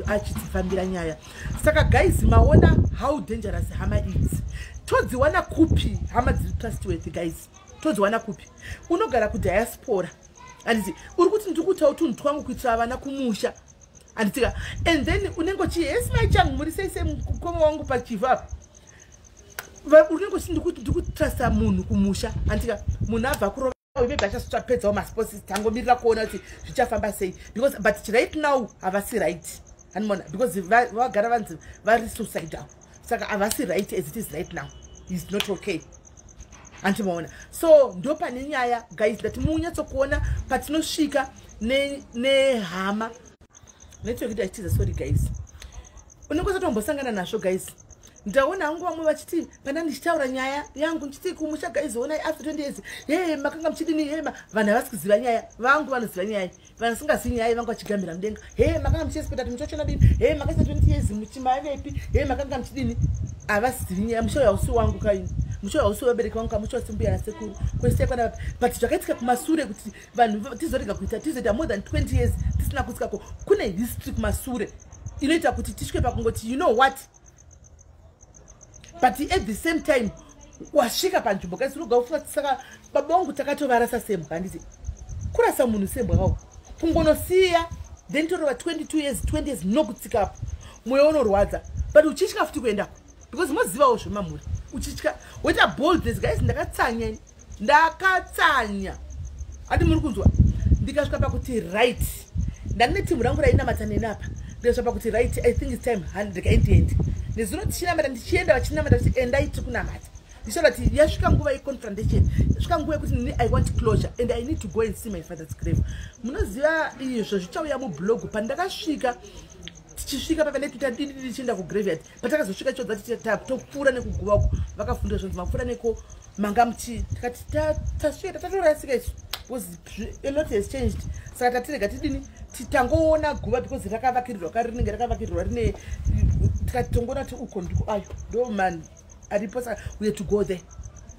achidzifambira nyaya. Saka guys, maona how dangerous hama idzi. Todziwana kupi hama dziri trustworthy, guys? Todziwana kupi? Unogara kudiaspora, handiti? Uri kuti ndiri kuitawo tunhu twangu kuitira vana kumusha, handitika? And then unenge uchi, yes, mai changu, muri sei sei, mukoma wangu pachivhu apa. Unenge uchi ndikutrusta munhu kumusha, handitika? Munhu abva kurova. Maybe achasapedzawo masports, tangomirira kuona kuti zvichafamba sei, because but right now havasi right, hanimona, because vagara vanzi vari suicidal, saka havasi right. As it is right now, is not okay, handimaona. So ndo pane nyaya, guys. Ndati munyatsokuona patinosvika nehama network achitiza. Sorry guys, unenge usati wambosangana nazvo, guys. Ndaona hangu vamwe vachiti pana ndichitaura nyaya yangu ndichiti kumusha, guys, onai, after 20 years, he, makanga muchidini? He, vanhu havasi kuziva nyaya. Vangu vanoziva nyaya, vanhu vasingazivi nyaya vangu vachigambira mudenga. He, makanga muchiexpecta kuti muchachona dini? He, makaisa 20 years muchimavepi? He, makanga muchidini? Havasizivi nyaya. Musha uyu hausi wangu kaini, musha uyu hausi wevabereki vangu, kamusha wasimbuya nasekuru kwese kwana. But zvakaitika kumasure kuti vanhu tizorega kuita, tizoita more than 20 years tisina kusvikako, kune history kumasure inoita kuti tisvike pakungoti, you know what? But at the same time wasvika panzvimbo kaisi unoga ufunga. Saka baba vangu takatovarasa sembwa, handiti? Kurasa munhu sembwa kao, kungonosiya, then torova 22 years, 20 years nokutsikapo, mwoyo unorwadza, but uchitya futi kuendako because mozivawo zvemamhuri. Uchitya, woita boldness. Guys, ndakatsanya ini, ndakatsanya ati muri kunzwa. Ndikasvika pakuti right, ndandine timu rangu rainamata neni apa. Ndikasvika pakuti right, I think it's time, ndikaendiendi nezuro tichinamata, ndichienda, vachinamata kuti endai, tiri kunamata. Ndichitaura kuti yasvika nguva yeconfrontation, yasvika nguva yekuti nini I want closure and I need to go and see my father's grave. Munoziva izvo zvichauya mublog. Pandakasvika, tichisvika papa nekuita dididi, tichienda kugraveyard, patakazosvika chodza topfuura nekuguva uko, vakafundira zvonzi mapfuura neko manga muchi. Tikati tasvika, tatorasika isu because a lot has changed. Saka tatirega tidini, tangoona guva because rakavakirirwa kare, rinenge rakavakirirwa rine. Tikati tongoona kuti uko ndiko, ayo ndo man aripo. Saka we had to go there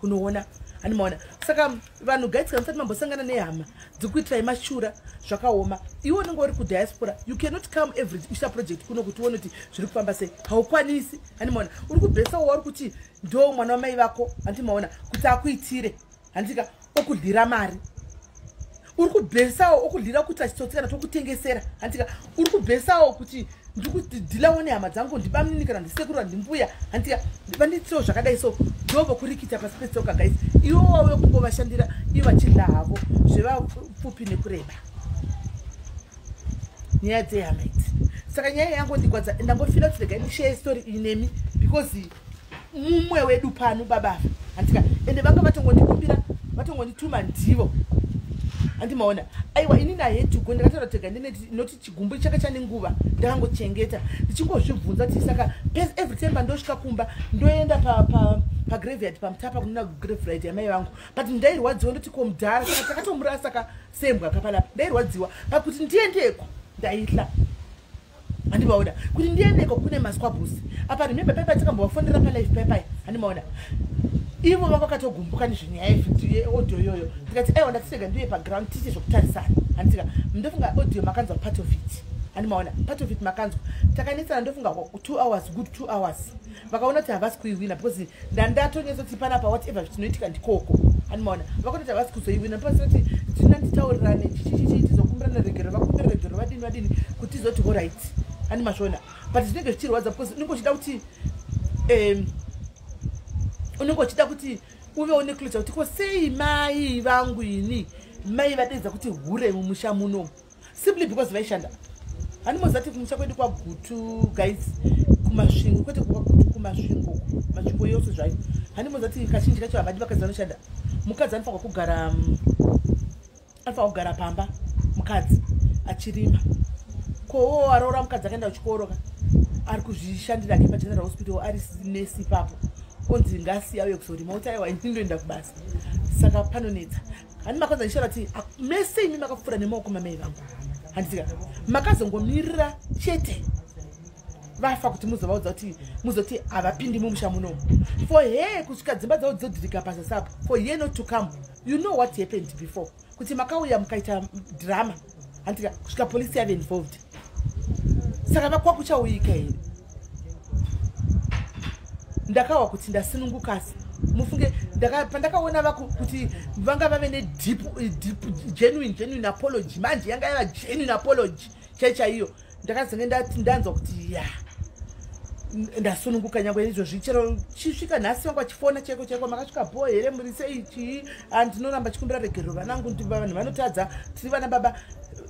kunoona, handimaona. Saka vanhu gaitsika, musati mambosangana nehama dzikuitirai mashura, zvakaoma. Iwe unenge uri kudiaspora, you cannot come every uchiita project kuno kuti uone kuti zviri kufamba sei, haukwanisi, handimaona. Uri kubhesawo wauri kuti ndo mwana wamai vako, handimaona, kuti akuitire, handika, okudyira mari. Uri kubhesawo okudyira kuti achitsotsi kana tokutengesera, handika. Uri kubhesawo kuti ndikudhilawo nehama dzangu, ndibamnini kana ndisekuru kana ndimbuya, handika, vanditirewo zvakadai. So ndovokurikita pasi petsoka, guys. Iwo wauye kungovashandira, ivo vachidla havo zvevapfupi nekureba. Nyaya dzehama idzi. Saka nyaya yangu ndigwadza, ndangofila kuti regai ndishare story iyi nemi because mumwe wedu pano babava, handika, ende vanga vatongondikumbira, vatongondituma ndivo, handimaona. Aiwa, inini I had to go. Ndakataura tega noti chigumbu changa chane nguva ndakangochengeta, ndichingozvibvunza kuti saka every time pandosvika kumba ndoenda pagraveyard paMutapa kunona graveyard yamai vangu. But ndairwadziwa, ndoti ko mudhara, saka takatomurasa ka sembwa kapanapa. Ndairwadziwa pakuti ndiendeko, ndaitla, handimaona, kuti ndiendeko kune masquabbles apa. Remember paipai takambovafonera palive paipai, handimaona, ivo vanga vakatogumbuka nezvenyaya yeaudio iyoyo. Ndikati aiwa, ndatirega ndiye paground tiite zvokutarisana, handitika. Ndofunga audio makanzwa part of it, handimaona, part of it makanzwa. Takanetsana, ndofunga 2 hours, good 2 hours. Vakaona kuti havasi kuiwina because ndandatonyatsoti panapa whatever zvinoitika ndikoko, handimaona. Vakaona kuti havasi kuzoiwina, pasina kuti tina nditaurirane chichichichi, tizokumbirana regero, vakumbira regero, vadini vadini, kuti tizoti alright, handimazviona. But zvinenge zvichirwadza because unenge uchida kuti uvewo neclosure kuti ko sei mai vangu ini, mai vadedza kuti hure mumusha muno simply because vaishanda. Handimozati kumusha kwedu kwaGutu, guys, kuMasvingo, kwete kwaGutu, kuMasvingo, Masvingo yose zvayo, handimozati kazhinji kacho havadi vakadzi vanoshanda. Mukadzi anofanirwa kugara, anofanirwa kugara pamba, mukadzi achirima. Kowo aroora mukadzi akaenda kuchikoro ka, ari kuzvishandira ke paGeneral Hospital, ari nesi ipapo, onzi ngasiya uye kuzorima, kuti aiwa, ini ndoenda kubasa. Saka panonetsa. Handi makanza ndichitaura kuti mese imi makapfuura nemaoko mamai vangu, handitika, makazongomirira chete vafa kuti muzovaudza kuti muzoti havapindi mumusha munomu. For her kusvika dzimba dzavo dzodhirika pasasapo, for her not to come, you know what happened before, kuti makauya mukaita drama, handitika, kusvika polisi yave involved. Saka vakwakuchauyika here? Ndakawa kuti ndasunungukasi, mufunge pandakaona vaku kuti vanga vave nedeep deep genuine apology. Manje yanga yava genuine apology chai chaiyo. Ndakazenge ndati ndanzwa kuti ya Ndasununguka nyangwe izvozvi, chero chisvika nhasi vangu vachifona chaiko chaiko, makasvika bho here, muri sei, chii, handinoramba chikumbira regerero. Vanangu, vanhu vanotadza, tiri vana baba,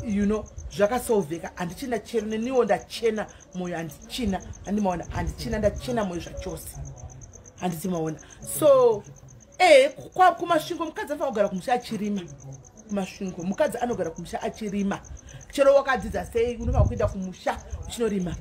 you know. Zvakasolveka, handichina chero neniwo ndachena mwoyo, handichina, handimaona, handichina, ndachena mwoyo zvachose, handiti maona. So kuMasvingo mukadzi anofanira kugara kumusha achirima. KuMasvingo mukadzi anogara kumusha achirima, chero wakadzidza sei, unofanira kuenda kumusha uchinorima,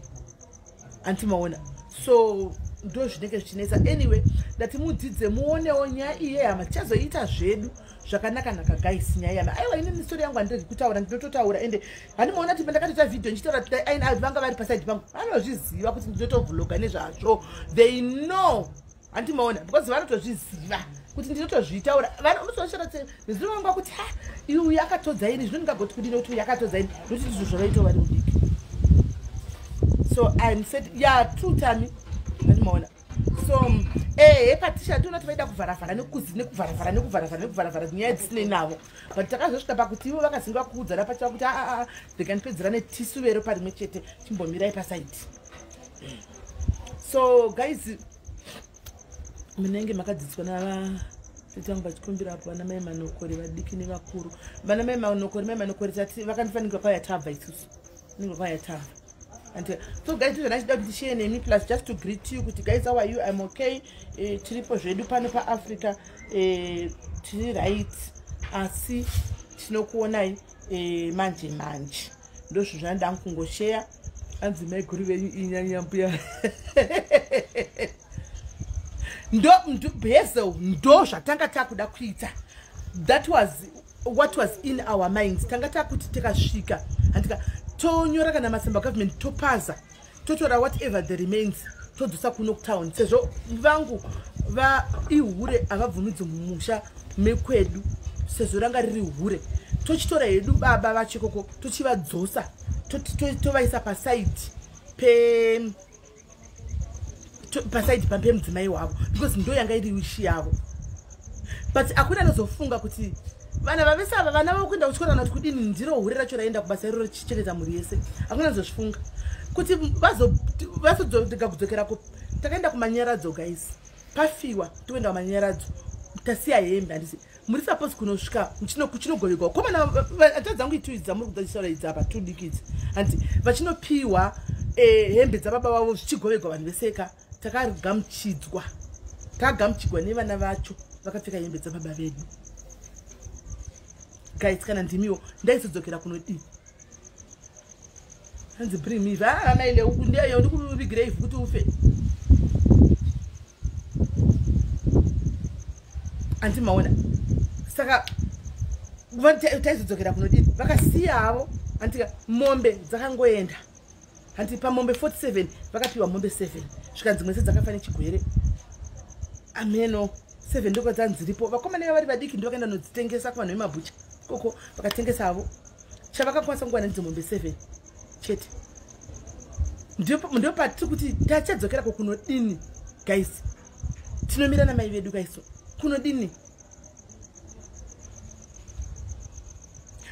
handiti maona. So ndo zvinenge zvichinetsa. Anyway, ndati mudzidze, muonewo nyaya iyi yehama. Tichazoita zvedu zvakanaka-naka, guys. Nyaya yehama, aiwa, inini story yangu handiregi kutaura, ndinototaura. Ende handimaona kuti pandakatoita vhidhio ndichitaura, aina vanga vari pasaidi pangu vanozviziva kuti ndinotovhuloga nezvazvo. They know, handimaona, because vanotozviziva kuti ndinotozvitaura. Unozoshara nezuro vangu kuti, ha, iuyu akatodza ini zvino, ndingagoti kudini kuti uyu akatodza ini, nokuti ndizvo zvavaitawo vari mudiki. So I'm said, yeah, true, Tami, handimaona. So ehe, Patricia, ndiona kuti vaida kuvharavhara nekuzi nekuvharavhara nekuvharavhara nekuvharavhara nyaya dzisinei navo, but takazosvika pakuti ivo vakazinga vakuudzana pachava kuti aa, ndikandipedzera netisuvero parimwe chete, chimbomirai pasaidi. So guys, munenge makadzidziswa navatete vangu vachikumbira apo vana mai Manokore vadiki nevakuru, vana mai Manokore, mai Manokore tati vakandifanikira kwaya tabva isusu, ninge kwaya tabva. And so guys, ndizvo ndachida kuti ndishare nemi, plus just to greet you kuti guys, how are you? I'm okay. Tiripo zvedu pano paAfrica, tiri right, asi tinokuonai manje manje. Ndozvo zvandanga kungosheya. Anzi maiguru venyu inyanya mbuya ndo Hazel, ndo zvatanga takuda kuita. That was what was in our minds. Tanga takuti tikasvika, handika, tonyora kana matsamba government, topaza, totora whatever the remains, todzosa kuno kutown, sezvo vangu vaihure havabvumidzwi mumusha mekwedu, sezvo ranga riri hure. Tochitora hedu baba vacho ikoko, tochivadzosa, tovaisa pasaidi pe pasaidi pemudzimai wavo, because ndo yanga iri wish yavo. But hakuna anozofunga kuti vana vavese ava, vana vokuenda kuchikoro kana kuti kudini, ndiro hure racho raenda kubasa iroro richichengeta mhuri yese. Hakuna anozozvifunga kuti vazodega kudzokerako. Takaenda kumanyaradzo, guys, pafiwa, toenda kumanyaradzo, tasiya hembe, handisi muri suppose kunosvika kuchinogoverwa komana hata dzangu itu idzi dzamuri kudzachitaura idzi apa, tudiki idzi, handi vachinopiwa hembe dzababa vavo, zvichigoverwa vanhu veseka. Takagamuchidzwa, takagamuchigwa nevana vacho vakapfeka hembe dzababa vedu. Guys, kana ndimiwo, ndaizodzokera kunodii? Hanzi bring me amaile ndikuvigira ivhu kuti ufe, handimaona. Saka taizodzokera kunodii? Vakasiya havo, handika, mombe dzakangoenda, handi pamombe 47 vakapiwa mombe 7, zvikanzi dzimwe sedzakafa nechigwere, ameno 7 ndokwadzanziripo. Vakomana vava vari vadiki ndo vakaenda nodzitengesa kuvanhu vemabhucha ikoko, vakatengesa havo. Chavakakwanisa kungowana ndidzo mombe 7 chete. Ndo patiri kuti tachadzokerako kunodini, guys? Tinomira namai vedu kaiso kunodini?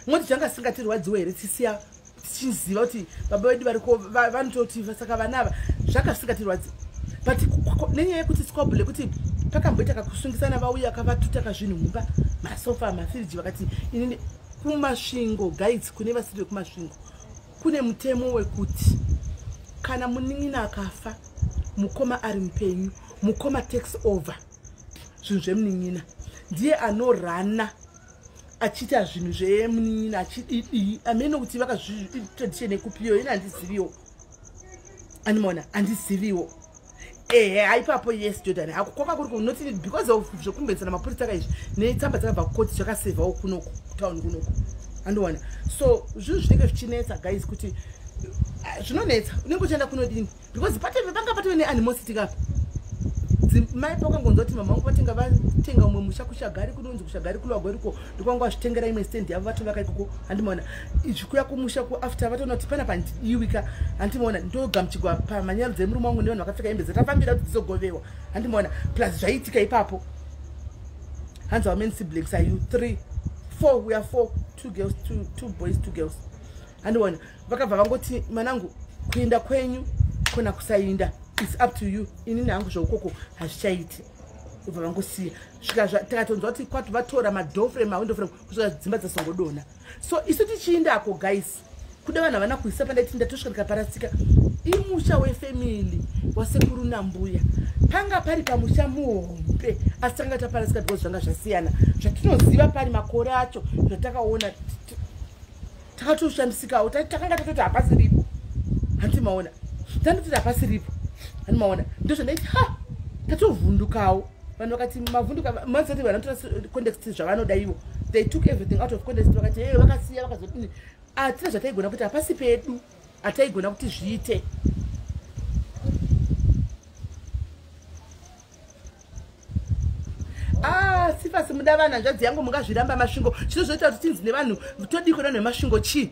Moti zvanga singatirwadziwo here tisiya tichiziva kuti baba vedu variko vanototi, saka vana ava zvanga zvisingatirwadzi? But nenyaya yekuti squabble, yekuti pakamboita kakusungisana, vauya kavatuta kazvinhu mumba, masofa, mafiriji, vakati inini kuMasvingo, guys, kune vasiri vekuMasvingo, kune mutemo wekuti kana munin'ina akafa, mukoma ari mupenyu, mukoma takes over zvinhu zvemunin'ina, ndiye anorana achiita zvinhu zvemunin'ina, achididii, amene kuti vakazvitradition ekupiyo. Ine handiziviwo, animaona, handiziviwo. Ehe, haipapo, yes, Jordan, kwaka kuri kunoti because of zvekumbedzana mapurisa kaizvi netsamba dzakabva kukoti, zvakasevhawo kunoku kutauni kunoku, andiona. So zvinhu zvinenge zvichinetsa, guys, kuti zvinonetsa, unenge uchienda kunodini? Because pateve panga patove neanimosity kapa. Mai pakangonzwa kuti mama vangu vatenga, vatenga umwe musha kuShagari, kunonzi kuShagari kulwagweriko, ndokwanga vazvitengera imwe stand yavo, vatovaka ikoko, handimaona. Zvikuya kumusha kuafter vatoona kuti pana pandidiwika, handimaona, ndogamuchigwa pamanyaro dzemurume wangu nevanhu vakapfeka hembe dzatafambira kuti dzizogovewa, handimaona. Plus zvaiitika ipapo, hanzi, "How many siblings are you?" Three, four, we are four, two girls, two boys, two girls, handiona. Vakabva vangoti, "Manangu, kuenda kwenyu kona kusainda." It's up to you, inini hangu zveukoko hazvichaiti. Ubva vangosiya, svika tikatonzwa kuti kwati vatora madoor frame, mawindow frame, kusvika dzimba dzasongodonha. So isu tichiindako, guys, kuda vanhu havana kuisa pandaiti ndatosvika ndikaparasika. Imusha wefamily wasekuru nambuya, panga pari pamusha muhombe, asi tanga taparasika because zvanga zvasiyana zvatinoziva pari makore acho zvatakaona. Takatoshamisikawo, takanga tatoti hapasiripo, handiti maona? Tandototi hapasiripo, handi maona? Ndozvandaiti ha, tatovhundukawo. Vanhu vakati mavhunduka, mazati vanhu vanotora context zvavanoda ivo. They took everything out of context, vakati hey, vakasiya vakazodini. Hatina zvataigona kuti hapasi pedu, hataigona kuti zviite. Ah, Sifasi, muda vanhu, hanzvadzi yangu, mungazviramba Masvingo. Chinozoita kuti tinzi nevanhu todiko nevanhu veMasvingo chii?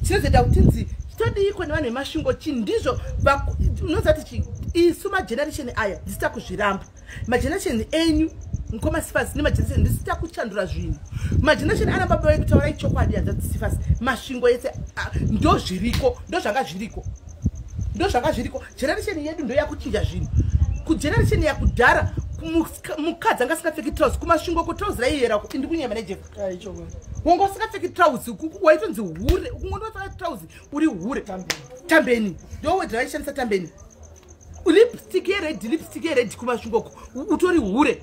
Chinozoita kuti tinzi todiko nevanhu veMasvingo chii? Ndizvo unoziva kuti chi isu mageneration aya ndisita kuzviramba. Mageneration enyu, mukoma Sifasi, nemageneration ndisita kuchandura zvinhu. Mageneration ana baba vedu, taurai chokwadi, hanzvadzi Sifasi. Masvingo ese ndo zviriko, ndo zvanga zviriko, ndo zvanga zviriko. Generation yedu ndo yakuchinja zvinhu. Kugeneration yakudhara, mukadzi anga asingapfeki trouser kuMasvingo. Kutrauser raiyera, indi kunyema nejefa. Wanga usingapfeki trouser, waitonzi hure. Kungondopfeka trouser uri hure. Tambeni ndo wedhi raishandisa, tambeni. Lipstick yered, lipstick yered kuMasvingoko utori hure.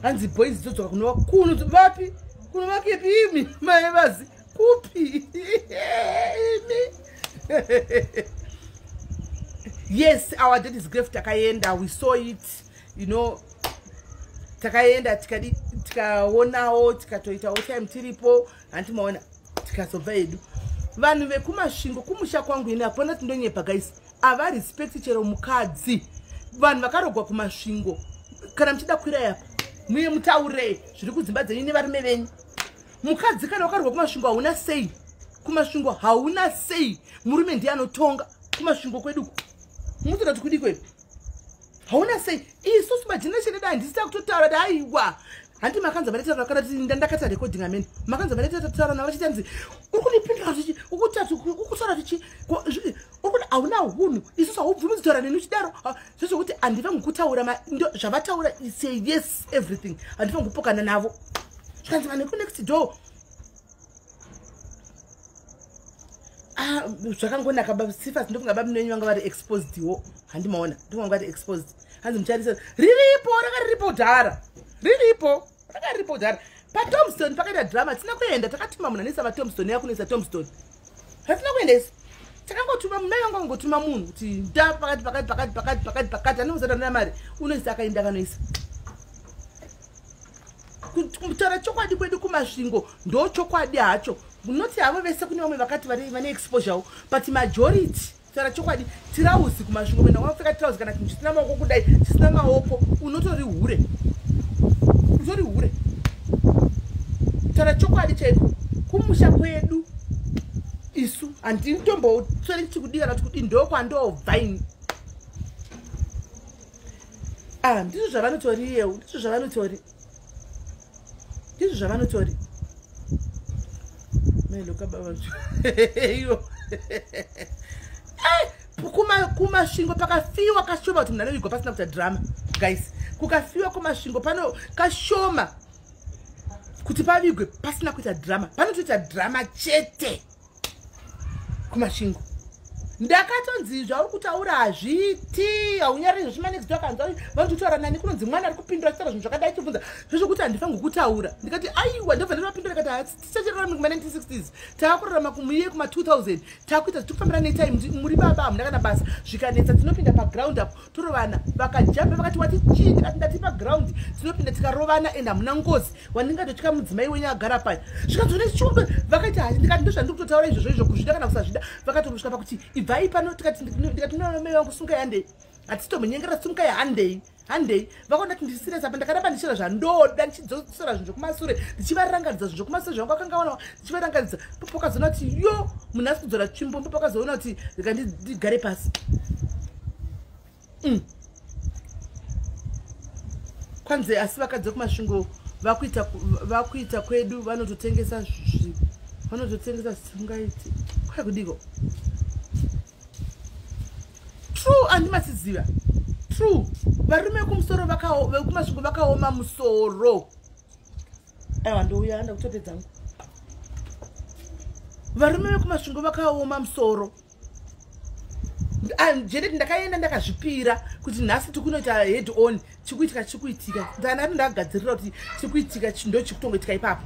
Hanzi boys dzodzoka kunova kuno vapi, kunovakepi imi mai vazi kupi imi? Yes, our daddy's grave takaenda, we saw it. Takaenda tikadi, tikaonawo, tikatoitawo time tiripo, hanti maona? Tikazobva hedu. Vanhu vekuMasvingo, kumusha kwangu ini, hapana tindonyepa, guys, havarespecti chero mukadzi. Vanhu vakarogwa kuMasvingo, kana muchida kwirai apa muye mutaure zviri kudzimba dzenyu nevarume venyu. Mukadzi kana wakarogwa kuMasvingo hauna sei, kuMasvingo hauna sei. Murume ndiye anotonga kuMasvingo kwedu. Mutoda kuti kudi kwedu hauna sei. Isusu mageneration edu handisita kutotaura kuti aiwa, handi makanza vanotaura kana kuti ndakata recording amene makanza vanotaura navo vachiti uri kundipindura tichi ukutaura tichi uri kuti hauna hunhu. Isusu haubvumi kutaura neni uchidaro. Zvezvokuti handifangi kutaura zvavataura, say yes everything, handifangi kupokana navo. Zvikanzi vanhu kunext door. Ah, zvakangonaka Sifasi. Ndofunga baba venyu vanga vari exposed wo, handimaona? Ndofunga vari exposed. Hanzi mucharisa riripo, ranga riripo dhara, riripo, ranga riripo dhara. Patombstone pakaita drama, tina kuenda, takatuma munhu anoisa matombstone, yakunoisa tombstone. Hatina kuenda isu, takangotuma mai vangu, vangotuma munhu kuti nda pakati pakati pakati pakati pakati pakati, anomusati anoda mari unoisa, akaenda akanoisa. Kutaura chokwadi kwedu kuMasvingo ndo chokwadi hacho, noti havo vese, kune vamwe vakati vane exposurewo, but majority, taura chokwadi, tirauzi kuMasvingo kuenda wapfeka tirauzi kana chinhu chisina maoko kudai, chisina maoko, unotori hure, utori hure. Taura chokwadi chaiko, kumusha kwedu isu handitombosweri chikudii kana kuti kudii, ndokwandobva ini. Ah, ndizvo zvavanotori yeu, ndizvo zvavanotori, ndizvo zvavanotori mailoka baba iyo. KuMasvingo pakafiwa kashoma kuti munhu anovigwa pasina kuita drama, guys. Kukafiwa kuMasvingo pano kashoma kuti pavigwe pasina kuita drama, panotoita drama chete kuMasvingo. Ndakatonzi zvauri kutaura hazviiti, haunyariri zvimanext akanzwa vanototaura nani, kunonzi mwana ari kupindura achitaura zvinhu zvakadai, chibvunza zvezvokuti handifangi kutaura. Ndikati aiwa, ndobva ndinopindura kati tichachirarama kuma-1960s, taakurarama kumuye kuma-2000, taakuita zvitikufambira netime. Muri baba, hamuna kana basa, zvikanetsa tinopinda paground apo torovana. Vakajamba vakati wati chii? Ndikati ndati paground tinopinda tikarovana and hamuna ngozi wandingatotya mudzimai wenyu agara paya. Zvikanzi vakaita hachi, ndikati ndozvandiri kutotaura izvozvo izvo, kuzvida kana kusazvida. Vakatosvika pakuti ibvai pano, ndikati nomai vangu sungai, handei, hatitombonyengera, sungai, handei, handei. Vakaona kuti ndisiresa apa, ndakaramba ndichira zvandoda, ndichidzosera zvinhu zvokumasure, ndichivarangaridza zvinhu zvokumasure zvangu vakangaona, ndichivarangaridza. Pokazoona kuti yo munhu asi kudzora tsvimbo, pokazoona kuti rega ndigare pasi. Kwanze asi vakadzi vekuMasvingo vakuita kwedu vanototengesa, vanototengesa zvisingaiti. Kwai kudiko? Andimasiziva true, varume vekumusoro vekuMasvingo vakaoma musoro. Aiwa, ndouya, ndakutopedzangu. Varume vekuMasvingo vakaoma musoro. Janet, ndakaenda ndakazvipira kuti nhasi tikunoita head on. Chikuitika chikuitika, ndanati ndakagadzirira kuti chikuitika ndo chikutongoitika ipapo.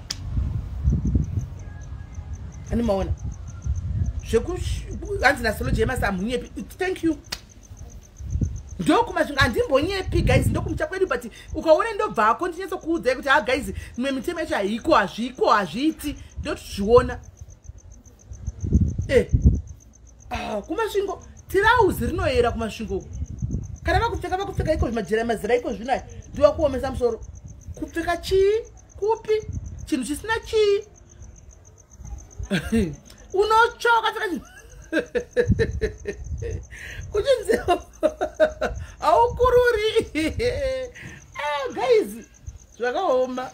Animaona zvehanzi nasology yemasamunyepi. Thank you. NdokuMasvingo, handimbonyepi guys, ndokumucha kwedu. But ukaona ndobvako, ndinyatsokuudzai kuti ha guys, mimwe mitemo yacho haiko, hazviko, hazviiti. Ndotozviona. Ah, kuMasvingo tirauzi rinoyera kuMasvingo. Kana vakupfeka, vakupfeka iko zvimajera mazera iko zvino aya, ndiwakuomesa musoro. Kupfeka chii? Kupi? Chinhu chisina chii? Unotsva wakapfeka chinhu kuchinzi haukururi. Ah, guys, zvakaoma.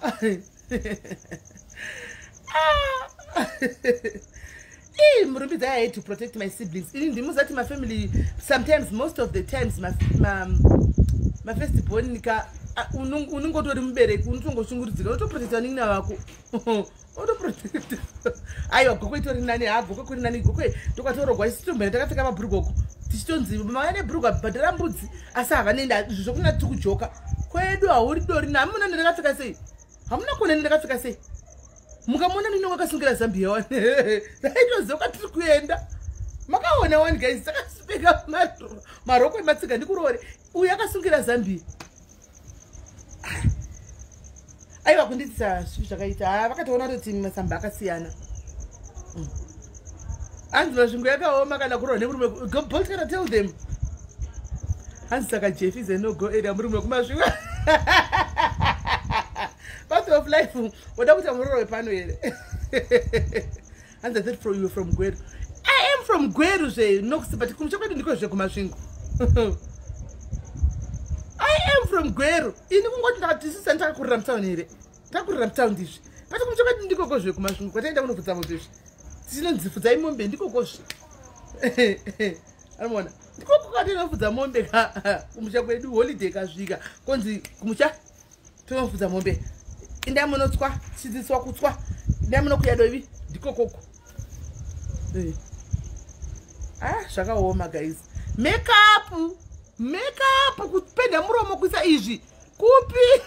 Ah. Ii, murumbidza, I had to protect my siblings. Ini ndimuzati mafamily sometimes, most of the times, mafirst born ka unongotori mubereki, unotongoshungurudzika, unotoprotecta vanin'ina vako, unotoprotecta. Aiwa, Gokwe itori nani. Ha, Gokwe kuri nani. Gokwe ndokwatorogwa isi tombene takapfeka mabhurugoko, tichitonzi mauya nebhurugwa, bhadhara mbudzi. Asi havanenda izvo zvokuna tiri kujoka kwedu. Hauri dori namuna ndakapfeka sei? Hamuna kuona ndakapfeka sei? Mukamuona nini wakasungira Zambia wani, taitoziva kwatiri kuenda. Makaona wani guys, takapfeka maroko ematsiga ndikurore, uyu akasungira Zambia. Aiwa, kunditisa zvivi zvakaita. Ha, vakatoona kutoti masamba akasiyana. Hanzi Masvingo yakaoma kana kurwa nemurume. Bolt kana tell them. Hanzi saka Jeff is a no go area, murume wekuMasvingo. Part of life, woda kuita muroro wepano here? Hanzi I thought you from Gweru. I am from Gweru zve nox, but kumusha kwedu ndiko zvekuMasvingo. I am from Gweru ini. Kungoti ndakatisisa, ndakakurira mutauni here? Takurira mutaundi izvi, but kumusha kwedu ndikoko zvekuMasvingo kwataenda kunobvudza mombe izvi, tichinonzifudzai mombe ndikokozve. Anoona ndikoko kwatinofudza mombe ka kumusha kwedu. Holiday kasvika, konzi kumusha tinofudza mombe, indai munotswa, tichidzidziswa kutswa, indai munokuya dovi, ndikokoko. Ah, zvakaoma guys. Makeup, makeup, kupenda muromo, kuisa izvi kupi?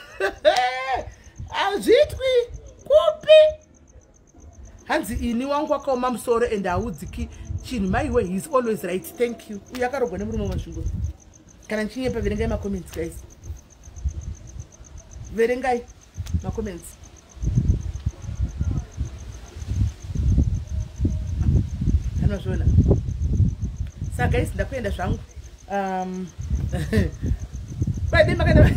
Hazviitwi kupi? Hanzi ini wangu wakaoma musoro and haudziki chinhu. Maiwe, he is always right. Thank you. Uyu akarogwa nemurume waMasvingo. Kana ndichinyepa, verengai macomments guys, verengai macomments. Anozviona. Saka guys, ndakuenda zvangu. Bade makaenda,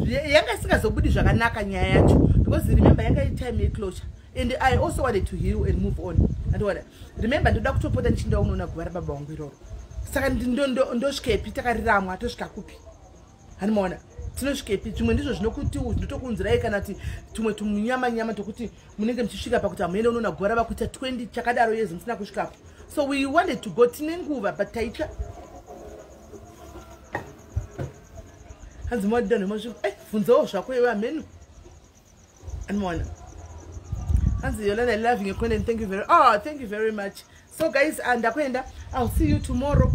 yanga isingazobudi zvakanaka nyaya yacho, because remember, yanga itime yeclosure and I also wanted to heal and move on. Andiona, remember, ndoda kutopota ndichinda unoona guva rababa wangu iroro. Saka ndosvikepi? Takariramwa, tosvika kupi? Hanimaona tinosvikepi? Zvimwe ndizvo zvinokuti zvinotokuunzirai kana kuti tumwe tumunyamanyama tokuti munenge muchisvika pakuti hamuende unoona guva rava kuita 20 chakadaro years musina kusvikapo. So we wanted to go, tine nguva, but taitya. Hanzi madida nemasviko, bvunzawo zvako iwe amenu. Animaona. Hanzi Yolanda, I loving your content. Thank you very, oh, thank you very much. So guys, ndakuenda. I'll see you tomorrow.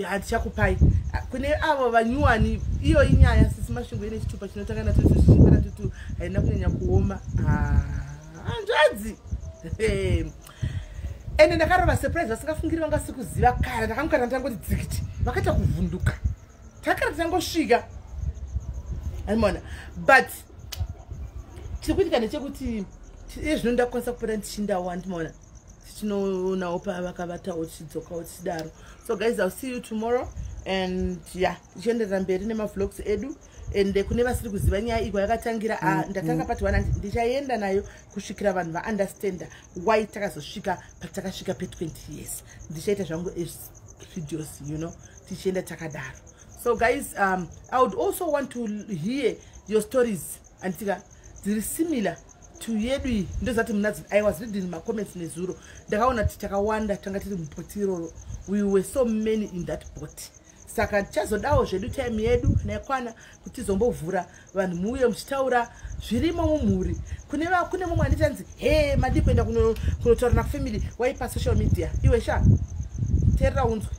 Handichakupai kune avo vanyuwani. Iyo inyaya sisi Masvingo ine chitupa chinotanga natutu chichipera tutu, haina kunyanya kuoma. Hanzvadzi, ende ndakarova surprise vasingafungiri, vangasi kuziva. Kara ndakamukara, ndangoti dzikiti, vakaita kuvhunduka. Takara tangosvika, animona. But chiri kuitika ndechekuti iye zvino ndakukwanisa kupota ndichindawo, andimaona, tichinoonawo pavakavatawo, tichidzokawo, tichidaro. So guys, I'll see you tomorrow and yeah, tichienderera mberi nemavlogs edu. And kune vasiri kuziva nyaya iko yakatangira, ndatanga part 1, ndichaenda nayo kusvikira vanhu vaunderstanda why takazosvika patakasvika pe20 years. Ndichaita zvangu videos, tichienda takadaro. So guys, I would also want to hear your stories, anditika, dziri similar. To yedu iyi ndozati munadzi. I was reading macomments nezuro, ndakaona kuti takawanda tanga tiri mubhoti iroro. We were so many in that boat. Saka tichazodawo zvedu time yedu kana yakwana kuti tizombovhura, vanhu muuye muchitaura zvirimo mumhuri. Kune mumwe andichanzi, "He, madi kuenda kunotaura nakufamily waipa social media." Iwe sha, teerera unzwe.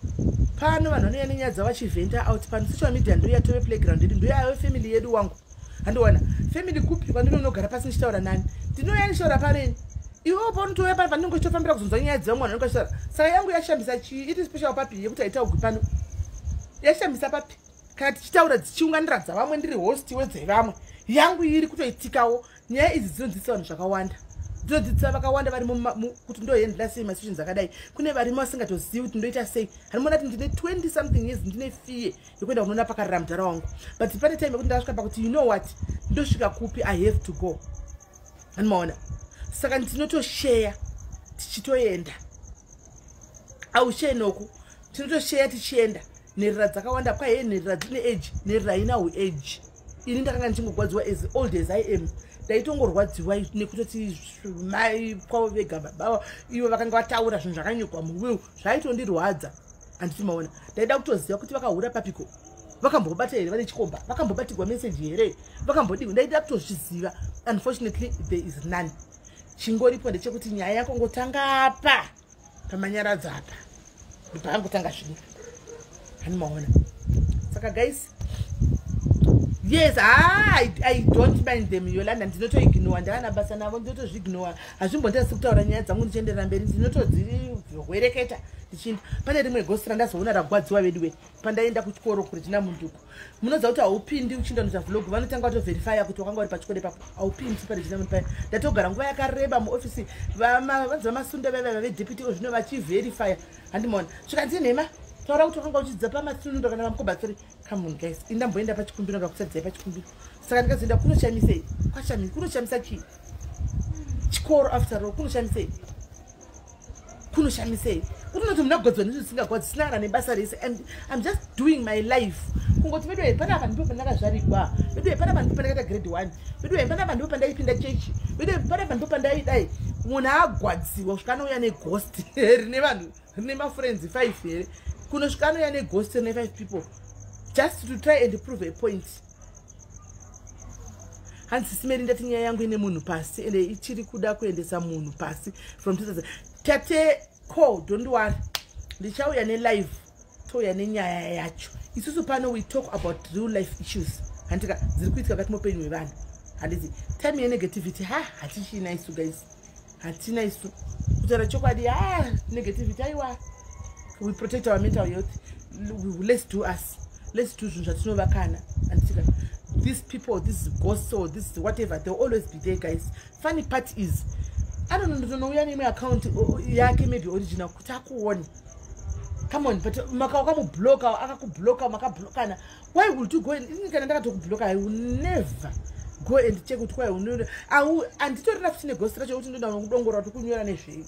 Pano vanhu vanouya nenyaya dzavo vachivhenta out pano. Social media ndo yatove playground yedu, ndo yave family yedu. Wangu, handiwana family kupi kwandinonogara pasi ndichitaura nani? Ndinouya ndichitaura pareni, iwewo paunotouya pano pandinenge uchitofambira kuzonzwa nyaya dzevamwe vanhu vanenge vachitaura. Saka yangu yashambisa chii? Iti special papi yekuti haitaugwi pano? Yashambisa papi kana tichitaura dzichiunganira dzavamwe? Ndiri host wedzevamwe, yangu iri kutoitikawo. Nyaya idzi dzinodzidzisa vanhu zvakawanda, dzinodzidzisa vakawanda vari kuti ndohandla sei masituations akadai. Kune varimo vasingatozivi kuti ndoita sei. Hanimona kuti ndine 20 something years, ndine fear yekuenda kunoona pakarira mudhara wangu, but pane time yekuti ndakasvika pakuti, "You know what, ndosvika kupi? I have to go." Hanimaona? Saka ndinotosheya tichitoenda. Aushee noku, tinotosheya tichienda. Nherera dzakawanda kwahe, nherera dzine age, nherera haina uage. Ini ndakanga ndichingogwadziwa. As old as I am, ndaitongorwadziwa nekutoti mai kwavo vega, baba ivo vakanga vataura zvinhu zvakanyogwa muwill, zvaitondirwadza. Handiti maona? Ndaida kutoziva kuti vakahura papiko, vakambobata here vane chikomba, vakambobatirwa meseji here, vakambodiwa. Ndaida kutozviziva. Unfortunately, there is none. Chingoripo ndechekuti nyaya yakongotanga apa pamanyaradzo apa, ndopakangotanga zvinhu. Hani maona? Saka guys, yes, ah, I don't mind them, Yolanda. Ndinotoignora, ndakana basa navo, ndinotozviignora. Hazvimbondirasi kutaura nyaya dzangu ndichienderera mberi. Ndinotodzihwereketa ndichinda. Pane rimwe ghost randazoona ragwadziwa veduwe pandaenda kuchikoro kuRegina Munduku. Munoziva kuti haupindi uchiinda noita vlog, vanotanga vatoverifya kuti wakanga uri pachikoro ipapo. Haupindi paRegina Mundu paya. Ndatogara nguva yakareba muofisi, vanzi vamasunda vaiva vedeputy zvino vachiverifya. Handimaona? Svikanzi, "Nhema, taura kuti wakanga uchidzidza pamasununda kana pamukobatsori." Come on guys, indamboenda pachikumbiro, ngakusadzai pachikumbiro. Saka ndikazoenda kunoshamisei? Kwashami kunoshamisa chii? Chikoro after all. Kunoshamisei? Kunoshamisei? Unoti munagwadzwa nezvinhu zvisingagwadzi, sina kana nebasa rese, and I'm just doing my life. Kungoti vedu panapa ndipo pandakazvarigwa, vedu panapa ndipo pandakaita grade 1, vedu panapa ndipo pandaipinda chechi, vedu panapa ndipo pandaidai. Munhu agwadziwa kusvika anouya neghost rine vanhu, rine mafriends 5 here. Kunosvika anouya neghost rine 5 people just to try and prove a point. Hanzi, "Simeri, ndati nyaya yangu ine munhu pasi, ende ichiri kuda kuendesa munhu pasi from 2000." Tate co, don't worry, ndichauya nelive, touya nenyaya yacho. Isusu pano we talk about real life issues, handika, dziri kuitika kati muupenyu hwevanhu. Handiti time yenegativity ha hatichina isu guys, hatina isu. Kutaura chokwadi, ha, negativity aiwa, we protect our mental health. Let's do us, let's do zvinhu zvatinovakana, handitika? These people, this ghost or this whatever, they'll always be there, guys. Funny part is, anononouya neimwe account yake, maybe original, kuti akuone. Come on, but wakamubloka, akakubloka, makablokana. Why would you go and, ini kana ndakatokubloka, I will never go and check kuti kwai handitorina futi neghost racho kuti ndoda kudongora kuti kunyora nezvei.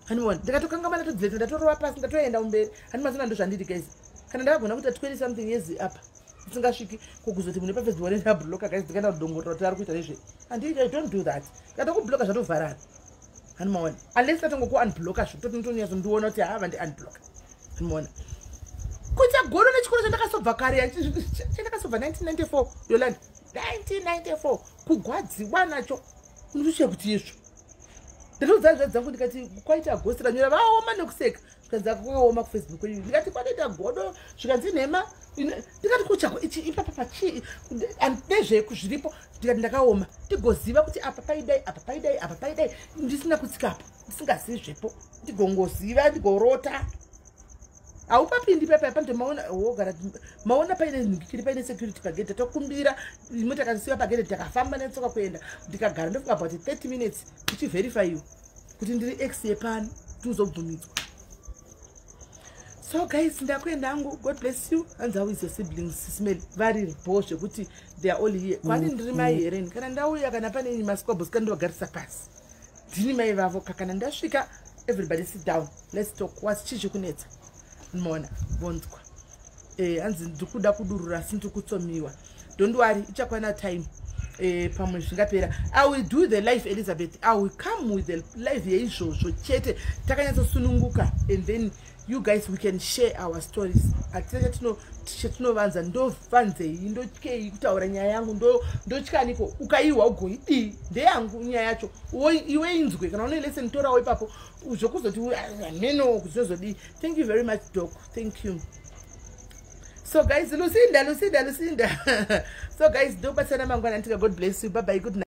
Handiona? Ndikatokangama, ndatodzeta, ndatorova pasi, ndatoenda mumberi. Handimazona? Ndo zvandiri guys. Kana ndakagona kuita 20 something years apa isingasviki, kokuzoti mune paFacebook ndabloka guys, ndikaenda kudongorora kuti ari kuita nezvei? I don't do that. Ndikatokubloka, zvatovharana. Handimaona? Unless tatongoku-unblocka, zvekutoti ndotonyatso kuti hava ndi-unblocka. Handimaona? Kuita godo nechikoro chandakasobva kare, chandakasobva 1994, Yolanda, 1994, kugwadziwa nacho unotochiya kuti izvo. Ndatoudza zva dzangu, ndikati kwaita ghost ranyora, vaoma nekuseka. Zvikanzi, "Kwakaoma kuFacebook kwenyu." Ndikati, "Kwatoita godo." Zvikanzi, "Nhema." Ndikati, "Kuchako ichi ipapa pachii nezveku zviripo?" Ndikati, "Ndakaoma ndigoziva kuti apa paidai, apa paidai, apa paidai, ndisina kutsikapo, ndisingazivi zvepo, ndigongoziva, ndigorota." Haupapindi paipai panoto maona wogara maona paine nhikiri, paine security pagedhe. Tokumbira imwe, takasiwa pagedhe, takafamba netsoka kuenda. Ndikagara, ndofunga about 30 minutes kuchiverifyiwa kuti ndiri ex yepano, tiuzobvumidzwa. So guys, ndakuenda hangu. God bless you. Hanzi, "How is your siblings, Smell?" Vari bo zvekuti they are all here. Kwani ndiri mai hereni? Kana ndauya, kana pane masquabbles, kandivagarisa pasi. Ndini mai vavo. Kakana ndasvika, "Everybody sit down, let's talk. Wasi chii chikunetsa?" Mona vonzwa. Hanzi, "Ndiri kuda kudurura asi ndiri kutsomiwa." Don't worry, ichakwana time. Pamwe zvingapera. I will do the live, Elizabeth. I will come with the live yeizvozvo chete, takanyatsosununguka, and then you guys, we can share our stories. Hatina chatinovanza. Ndovanzei? Ndotyei kutaura nyaya yangu? Ndotyaniko? Ukaiwa ugoidii? Ndeyangu nyaya yacho. Iwe inzwe. Kana une lesson, torawo ipapo. Zvokuzoti ameno zvinozodii. Thank you very much, Doc. Thank you. So guys, Lucinda, Lucinda, Lucinda. So guys, ndobatsana mangwana. Ntika god bless you. Bye bye, good night.